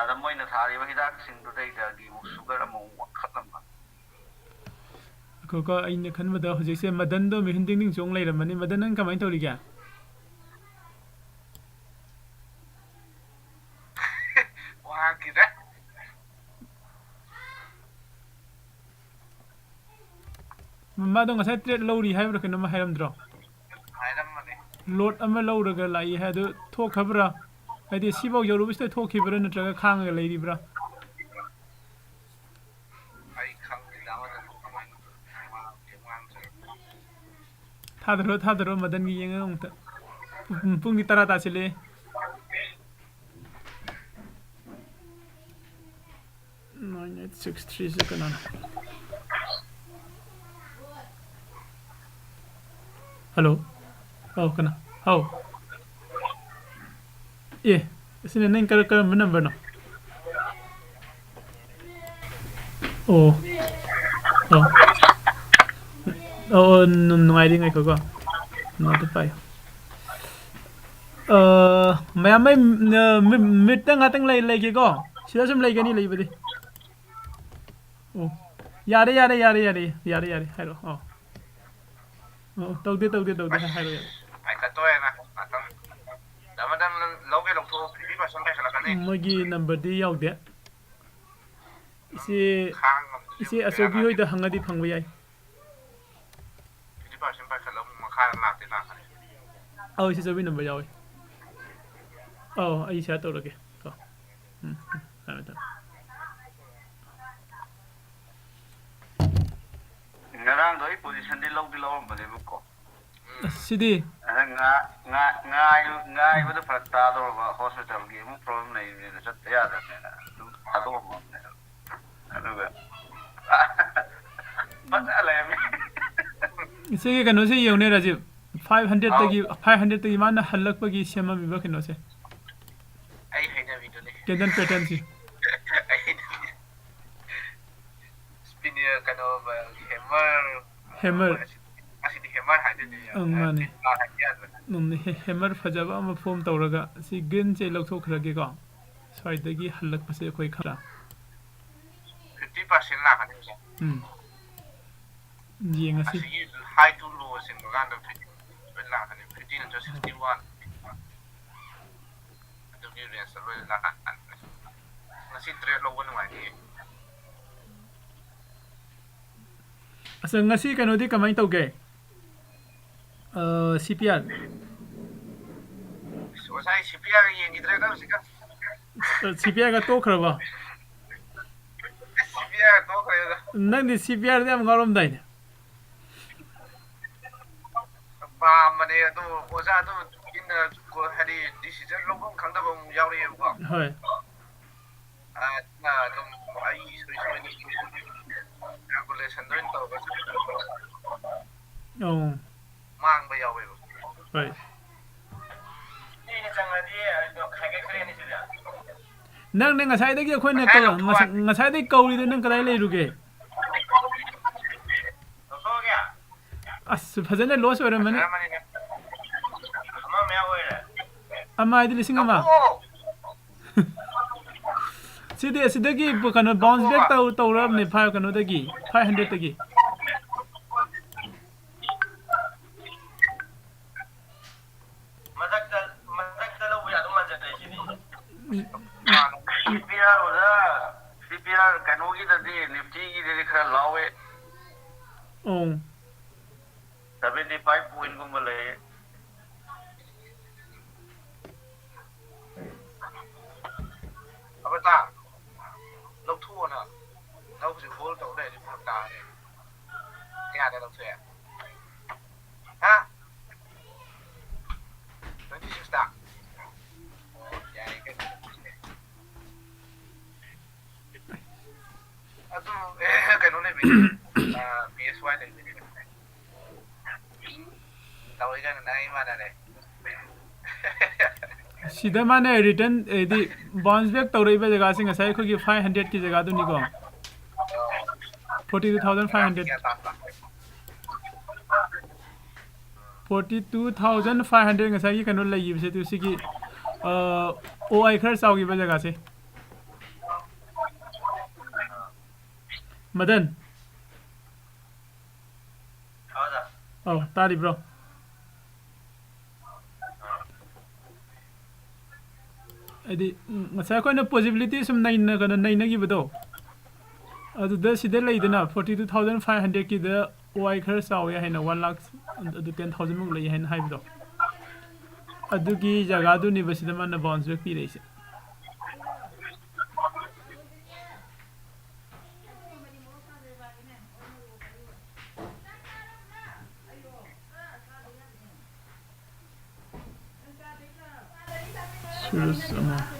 ꯑꯗ ꯃꯣꯏꯅ ꯊꯥꯔꯤꯕ ꯍꯤꯗꯥꯛꯁꯤꯡꯗꯨꯗꯩꯗꯒꯤ ꯑꯃꯨꯛ ꯁꯨꯒꯔ ꯑꯃꯨꯛ ꯋꯥꯡꯈꯠꯂꯝꯕ꯫ ꯑꯩꯈꯣꯏꯀꯣ, ꯑꯩꯅ ꯈꯟꯕꯗ ꯍꯧꯖꯤꯛꯁꯦ ꯃꯗꯟꯗꯣ ꯃꯤꯍꯨꯟ ꯇꯤꯡ ꯇꯤꯡ ꯆꯣꯡ ꯂꯩꯔꯝꯃꯅꯤ꯫ ꯃꯗꯟ, ꯅꯪ ꯀꯃꯥꯏꯅ ꯇꯧꯔꯤꯒꯦ? ꯋꯥꯈꯤꯗ꯭ꯔꯦ꯫ ꯃꯥꯗꯣ ꯉꯁꯥꯏ ꯇ꯭ꯔꯦꯠ ꯂꯧꯔꯤ ꯍꯥꯏꯕ꯭ꯔꯥ ꯀꯩꯅꯣꯝꯃ ꯍꯥꯏꯔꯝꯗ꯭ꯔꯣ? ꯍꯥꯏꯔꯝꯕꯅꯦ꯫ ꯂꯣꯠ ꯑꯃ ꯂꯧꯔꯒ ꯂꯥꯛꯏ ꯍꯥꯏ, ꯑꯗꯨ ꯊꯣꯛꯈ꯭ꯔꯕ꯭ꯔꯥ? ꯍꯥꯏꯗꯤ ꯁꯤꯐꯥꯎ ꯌꯧꯔꯨꯕꯁꯤꯗ ꯊꯣꯛꯈꯤꯕ꯭ꯔꯥ ꯅꯠꯇ꯭ꯔꯒ ꯈꯥꯡꯉꯒ ꯂꯩꯔꯤꯕ꯭ꯔꯥ? ꯑꯩ ꯈꯪꯗꯦꯗ, ꯑꯃꯗꯨꯕꯨ ꯀꯃꯥꯏꯅ ꯉꯥꯡ-, ꯉꯥꯡꯖꯔꯛꯄꯅꯣ꯫ ꯊꯥꯗꯔꯣ, ꯊꯥꯗꯔꯣ, ꯃꯗꯟꯒꯤ ꯌꯦꯡꯉꯒ ꯑꯃꯨꯛꯇ꯫ ꯄꯨꯡ, ꯄꯨꯡꯗꯤ ꯇꯔꯥ ꯇꯥꯁꯤꯜꯂꯛꯑꯦ꯫ Nine eight six three ꯁꯦ ꯀꯅꯥꯅꯣ? ꯍꯜꯂꯣ꯫ ꯑꯧ, ꯀꯅꯥ? ꯍꯥꯎ꯫ ꯑꯦ, ꯑꯁꯤꯅ ꯅꯪ ꯀꯔ-, ꯀꯔꯝꯕ ꯅꯝꯕꯔꯅꯣ? ꯑꯣ꯫ ꯑꯣ꯫ ꯑꯣ, ꯑꯣ, ꯅꯨ-, ꯅꯨꯡꯉꯥꯏꯔꯤ, ꯉꯥꯏꯈꯣꯀꯣ꯫ ꯅꯣꯠꯇ ꯄꯥꯏꯌꯨ꯫ ꯑ, ꯃꯌꯥꯝ, ꯑꯩ, ꯑ, ꯃꯤ-, ꯃꯤꯠꯇ ꯉꯥꯛꯇꯪ ꯂꯩ-, ꯂꯩꯒꯦꯀꯣ꯫ ꯁꯤꯗ ꯁꯨꯝ ꯂꯩꯒꯅꯤ, ꯂꯩꯕꯗꯤ꯫ ꯑꯣ꯫ ꯌꯥꯔꯦ, ꯌꯥꯔꯦ, ꯌꯥꯔꯦ, ꯌꯥꯔꯦ, ꯌꯥꯔꯦ, ꯌꯥꯔꯦ, ꯍꯥꯏꯔꯛꯑꯣ꯫ ꯑꯣ꯫ ꯑꯣ, ꯇꯧꯗꯦ, ꯇꯧꯗꯦ, ꯇꯧꯗꯦ, ꯍꯥꯏꯔꯣ, ꯌꯥꯔꯦ꯫ ꯄꯥꯏꯈꯠꯇꯣꯔꯦꯅ ꯉꯥꯛꯇꯪ꯫ ꯗꯥ ꯃꯗꯟ, ꯂꯧꯒꯦ ꯂꯧꯊꯣꯛꯑꯣ, fifty percent ꯄꯥꯏꯈꯠꯂꯛꯀꯅꯤ꯫ ꯎꯝ, ꯃꯣꯏꯒꯤ ꯅꯝꯕꯔꯗꯤ ꯌꯥꯎꯗꯦ꯫ ꯏꯆꯦ, ꯈꯥꯡ ꯉꯝꯗ꯭ꯔꯗꯤ ꯏꯆꯦ ꯑꯃꯨꯛ ꯕꯦꯔꯥ ꯑꯆꯧꯕꯤ ꯀꯥꯅꯤ꯫ ꯍꯣꯏꯗ ꯍꯪꯉꯗꯤ ꯐꯪꯕ ꯌꯥꯏ꯫ Fifty percent ꯄꯥꯏꯈꯠꯂꯒ ꯑꯃꯨꯛ ꯃꯈꯥꯗ ꯂꯥꯛꯇꯤ ꯂꯥꯛꯀꯅꯤ꯫ ꯑꯧ, ꯏꯆꯦ ꯑꯆꯧꯕꯤ ꯅꯝꯕꯔ ꯌꯥꯎꯋꯤ꯫ ꯑꯧ, ꯑꯩ ꯁꯤꯌꯔ ꯇꯧꯔꯒꯦ ꯀꯣ꯫ ꯎꯝ, ꯎꯝ, ꯊꯝꯃꯦ, ꯊꯝꯃꯦ꯫ ꯉꯔꯥꯡꯗꯣ ꯑꯩ positionꯗꯤ ꯂꯧꯗꯤ ꯂꯧꯔꯝꯕꯅꯦꯕꯀꯣ꯫ ꯑꯁ, ꯁꯤꯗꯤ꯫ ꯑꯗ ꯉꯥ-, ꯉꯥ-, ꯉꯥꯏ-, ꯉꯥꯏꯕꯗ ꯐꯔꯛ ꯇꯥꯗꯧꯔꯕ, hospitalꯒꯤ ꯑꯃꯨꯛ problem ꯂꯩꯕꯅꯤꯅ ꯆꯠꯇ ꯌꯥꯗꯕꯅꯤꯅ ꯑꯗꯨꯝ ꯊꯥꯗꯣꯛꯑꯝꯃꯕꯅꯦꯕ꯫ ꯁꯤꯒꯤ ꯀꯩꯅꯣꯁꯦ ꯌꯦꯡꯉꯨꯅꯦ ꯔꯥꯖꯤꯞ, ꯐꯥꯏꯚ ꯍꯟꯗ꯭ꯔꯦꯗꯇꯒꯤ, ꯐꯥꯏꯚ ꯍꯟꯗ꯭ꯔꯦꯗꯇꯒꯤ ꯃꯥꯅ ꯍꯜꯂꯛꯄꯒꯤ ꯁꯦꯝꯃꯝꯃꯤꯕ ꯀꯩꯅꯣꯁꯦ, ꯑꯩ ꯍꯩꯅꯕꯤꯗꯨꯅꯤ꯫ ꯀꯦꯟꯗꯜ ꯄꯦꯇꯔꯟꯁꯤ꯫ ꯑꯩ ꯍꯩꯅꯕꯤ꯫ ꯁ꯭ꯄꯤꯅꯔ, ꯀꯩꯅꯣ, ꯍꯦꯃꯔ꯫ ꯍꯦꯃꯔ꯫ ꯑꯁꯤꯗꯤ ꯍꯦꯃꯔ ꯍꯥꯏꯗꯣꯏꯅꯦ꯫ ꯑꯪ, ꯃꯥꯅꯦ꯫ ꯄꯤꯟ ꯕꯥꯔ ꯍꯥꯏꯕ ꯌꯥꯗ꯭ꯔꯦ꯫ ꯎꯝ, ꯍꯦ-, ꯍꯦꯃꯔ ꯐꯖꯕ ꯑꯃ ꯐꯣꯝ ꯇꯧꯔꯒ ꯁꯤ ꯒ꯭ꯔꯤꯟꯁꯦ ꯂꯧꯊꯣꯛꯈ꯭ꯔꯒꯦꯀꯣ꯫ ꯁ꯭ꯋꯥꯏꯗꯒꯤ ꯍꯜꯂꯛꯄꯁꯦ ꯑꯩꯈꯣꯏ ꯈꯔ꯫ ꯐꯤꯐꯇꯤ ꯄꯥꯔꯁꯦꯟ ꯂꯥꯛꯀꯅꯤ ꯍꯧꯖꯤꯛ꯫ ꯎꯝ꯫ ꯌꯦꯡꯉꯁꯤ꯫ ꯑꯁꯤꯒꯤ ꯍꯥꯏ ꯇꯨ ꯂꯣ ꯆꯤꯡꯕ ꯀꯥꯟꯗ ꯐꯤꯐꯇꯤ ꯂꯣꯏ ꯂꯥꯛꯀꯅꯤ꯫ ꯐꯤꯐꯇꯤ ꯅꯠꯇ꯭ꯔ ꯁꯤꯛꯁꯇꯤ ꯋꯥꯟ꯫ ꯑꯗꯨꯒꯤ ꯔꯦꯟꯖꯇ ꯂꯣꯏ ꯂꯥꯛꯀꯅꯤ꯫ ꯉꯁꯤ ꯇ꯭ꯔꯦꯠ ꯂꯧꯕ ꯅꯨꯡꯉꯥꯏꯅꯤꯌꯦ꯫ ꯑꯁ, ꯉꯁꯤ ꯀꯩꯅꯣꯗꯤ ꯀꯃꯥꯏꯅ ꯇꯧꯒꯦ? ꯑ, ꯁꯤ ꯄꯤ ꯑꯥꯔ꯫ ꯑꯁ, ꯉꯁꯥꯏ ꯁꯤ ꯄꯤ ꯑꯥꯔꯒ ꯌꯦꯡꯈꯤꯗ꯭ꯔꯦꯗ ꯍꯧꯖꯤꯛꯀꯥꯟ꯫ ꯁꯤ ꯄꯤ ꯑꯥꯔꯒ ꯇꯣꯛꯈ꯭ꯔꯕꯣ? ꯁꯤ ꯄꯤ ꯑꯥꯔꯒ ꯇꯣꯛꯈ꯭ꯔꯦꯗ꯫ ꯅꯪꯗꯤ ꯁꯤ ꯄꯤ ꯑꯥꯔꯗ ꯌꯥꯝ ꯉꯥꯎꯔꯝꯗꯥꯏꯅꯦ꯫ ꯄꯥꯝꯕꯅꯦ ꯑꯗꯣ ꯑꯣꯖꯥ ꯑꯗꯨ ꯏꯟꯅ ꯍꯥꯏꯗꯤ ꯗꯤꯁꯤꯖꯟ ꯂꯧꯐꯝ ꯈꯪꯗꯕ ꯑꯃꯨꯛ ꯌꯥꯎꯔꯛꯑꯦꯕꯀꯣ꯫ ꯍꯣꯏ꯫ ꯑꯗꯨꯅ ꯑꯗꯨꯝ ꯑꯩ ꯏꯁꯣꯏ ꯏꯁꯣꯏꯅ ꯀꯥꯜꯀꯨꯂꯦꯁꯟꯗ ꯑꯣꯏꯅ ꯇꯧꯔꯒ ꯑꯣ꯫ ꯃꯥꯡꯕ ꯌꯥꯎꯋꯦꯕ꯫ ꯍꯣꯏ꯫ ꯑꯩꯅ ꯆꯪꯉꯗꯤ ꯑꯩꯗꯣ ꯈꯥꯏꯒꯠꯈ꯭ꯔꯦꯅꯦ ꯁꯤꯗ꯫ ꯅꯪꯅꯦ ꯉꯁꯥꯏꯗꯒꯤ ꯑꯩꯈꯣꯏꯅ ꯉꯁꯥꯏ ꯀꯧ-, ꯂꯧꯊꯣꯛꯑ- ꯉꯁꯥꯏ-, ꯉꯁꯥꯏꯗꯒꯤ ꯀꯧꯔꯤꯗꯣ ꯅꯪ ꯀꯗꯥꯏ ꯂꯩꯔꯨꯒꯦ? ꯂꯧꯊꯣꯛꯑꯒꯦ? ꯑꯁ, ꯐꯖꯅ ꯂꯣꯁ ꯑꯣꯏꯔꯝꯃꯅꯤ꯫ ꯐꯖꯔꯝꯃꯅꯤꯅꯦ꯫ ꯑꯃ ꯃꯌꯥ ꯑꯣꯏꯔꯦ꯫ ꯑꯃ ꯍꯥꯏꯗꯤ ꯂꯤꯁꯤꯡ ꯑꯃ꯫ ꯂꯧꯊꯣꯛꯑꯣ! ꯁꯤꯗꯤ ꯑꯁꯤꯗꯒꯤ ꯕ-, ꯀꯩꯅꯣ, ꯕꯥꯎꯟꯁ ꯕꯦꯛ ꯇꯧ-, ꯇꯧꯔꯕꯅꯦ ꯐꯥꯏꯚ, ꯀꯩꯅꯣꯗꯒꯤ, ꯐꯥꯏꯚ ꯍꯟꯗ꯭ꯔꯦꯗꯇꯒꯤ꯫ ꯃꯊꯛꯇ, ꯃꯊꯛꯇ ꯂꯧꯕ ꯌꯥꯗꯧ ꯃꯥꯟꯖꯜꯂꯛꯑꯦ ꯁꯤꯗꯤ꯫ ꯁꯤ ꯄꯤ ꯑꯥꯔ ꯑꯣꯖꯥ, ꯁꯤ ꯄꯤ ꯑꯥꯔ ꯀꯩꯅꯣꯒꯤꯗꯗꯤ, ꯅꯤꯐꯇꯤꯒꯤꯗꯗꯤ ꯈꯔ ꯂꯥꯎꯋꯦ꯫ ꯑꯣ꯫ ꯁꯚꯦꯟꯇꯤ ꯐꯥꯏꯚ ꯄꯣꯏꯟꯒꯨꯝꯕ ꯂꯩꯌꯦ꯫ ꯑꯕꯇꯥ, ꯂꯧꯊꯣꯛꯑꯣꯅ꯫ ꯅꯪ ꯍꯧꯖꯤꯛ ꯍꯣꯜ ꯇꯧ ꯂꯩꯔꯗꯤ ꯐꯔꯛ ꯇꯥꯔꯅꯤ꯫ ꯀꯌꯥꯗ ꯂꯧꯊꯣꯛꯑꯦ? ꯍꯥ? ꯇ꯭ꯋꯦꯟꯇꯤ ꯁꯤꯛꯁꯇ? ꯑꯣ, ꯌꯥꯏ ꯀꯩꯅꯣ꯫ ꯑꯗꯨ, ꯑꯦ, ꯀꯩꯅꯣ ꯂꯩꯕꯩꯅꯦ꯫ ꯑꯥ, ꯄꯤ ꯑꯦꯁ ꯋꯥꯏ ꯂꯩꯕꯩꯅꯦ꯫ ꯇꯧꯔꯤꯒꯅ ꯅꯪ ꯑꯩ ꯃꯥꯟꯅꯔꯦ꯫ ꯁꯤꯗ ꯃꯥꯅ ꯔꯤꯇꯔꯟ ꯍꯥꯏꯗꯤ ꯕꯥꯎꯟꯁ ꯕꯦꯛ ꯇꯧꯔꯛꯏꯕ ꯖꯒꯥꯁꯦ ꯉꯁꯥꯏ ꯑꯩꯈꯣꯏꯒꯤ ꯐꯥꯏꯚ ꯍꯟꯗ꯭ꯔꯦꯠꯀꯤ ꯖꯒꯥꯗꯨꯅꯤꯀꯣ꯫ Forty two thousand five hundred. Forty two thousand five hundred ꯉꯁꯥꯏꯒꯤ ꯀꯩꯅꯣ ꯂꯩꯈꯤꯕꯁꯦ ꯑꯗꯨ ꯁꯤꯒꯤ ꯑꯣ ꯑꯥꯏ ꯈꯔ ꯆꯥꯎꯈꯤꯕ ꯖꯒꯥꯁꯦ꯫ ꯃꯗꯟ꯫ ꯑꯧ, ꯇꯥꯔꯤꯕ꯭ꯔꯣ? ꯍꯥꯏꯗꯤ ꯎꯝ, ꯉꯁꯥꯏ ꯑꯩꯈꯣꯏꯅ ꯄꯣꯁꯤꯕꯤꯂꯤꯇꯤ ꯁꯨꯝ ꯅꯩꯅ ꯀꯩꯅꯣ ꯅꯩꯅꯈꯤꯕꯗꯣ, ꯑꯗꯨꯗ ꯁꯤꯗ ꯂꯩꯗꯅ ꯐꯣꯔꯇꯤ ꯇꯨ ꯊꯥꯎꯖꯟ ꯐꯥꯏꯚ ꯍꯟꯗ꯭ꯔꯦꯠꯀꯤꯗ ꯑꯣ ꯑꯥꯏ ꯈꯔ ꯆꯥꯎꯋꯦ ꯍꯥꯏꯅ ꯋꯥꯟ ꯂꯥꯛ ꯑꯗꯨ ꯇꯦꯟ ꯊꯥꯎꯖꯟꯃꯨꯛ ꯂꯩ ꯍꯥꯏꯅ ꯍꯥꯏꯕꯗꯣ, ꯑꯗꯨꯒꯤ ꯖꯒꯥꯗꯨꯅꯦꯕ ꯁꯤꯗ ꯃꯥꯅ ꯕꯥꯎꯟꯁ ꯕꯦꯛ ꯄꯤꯔꯛꯏꯁꯦ꯫ ꯁꯨꯔꯖ ꯑꯃ꯫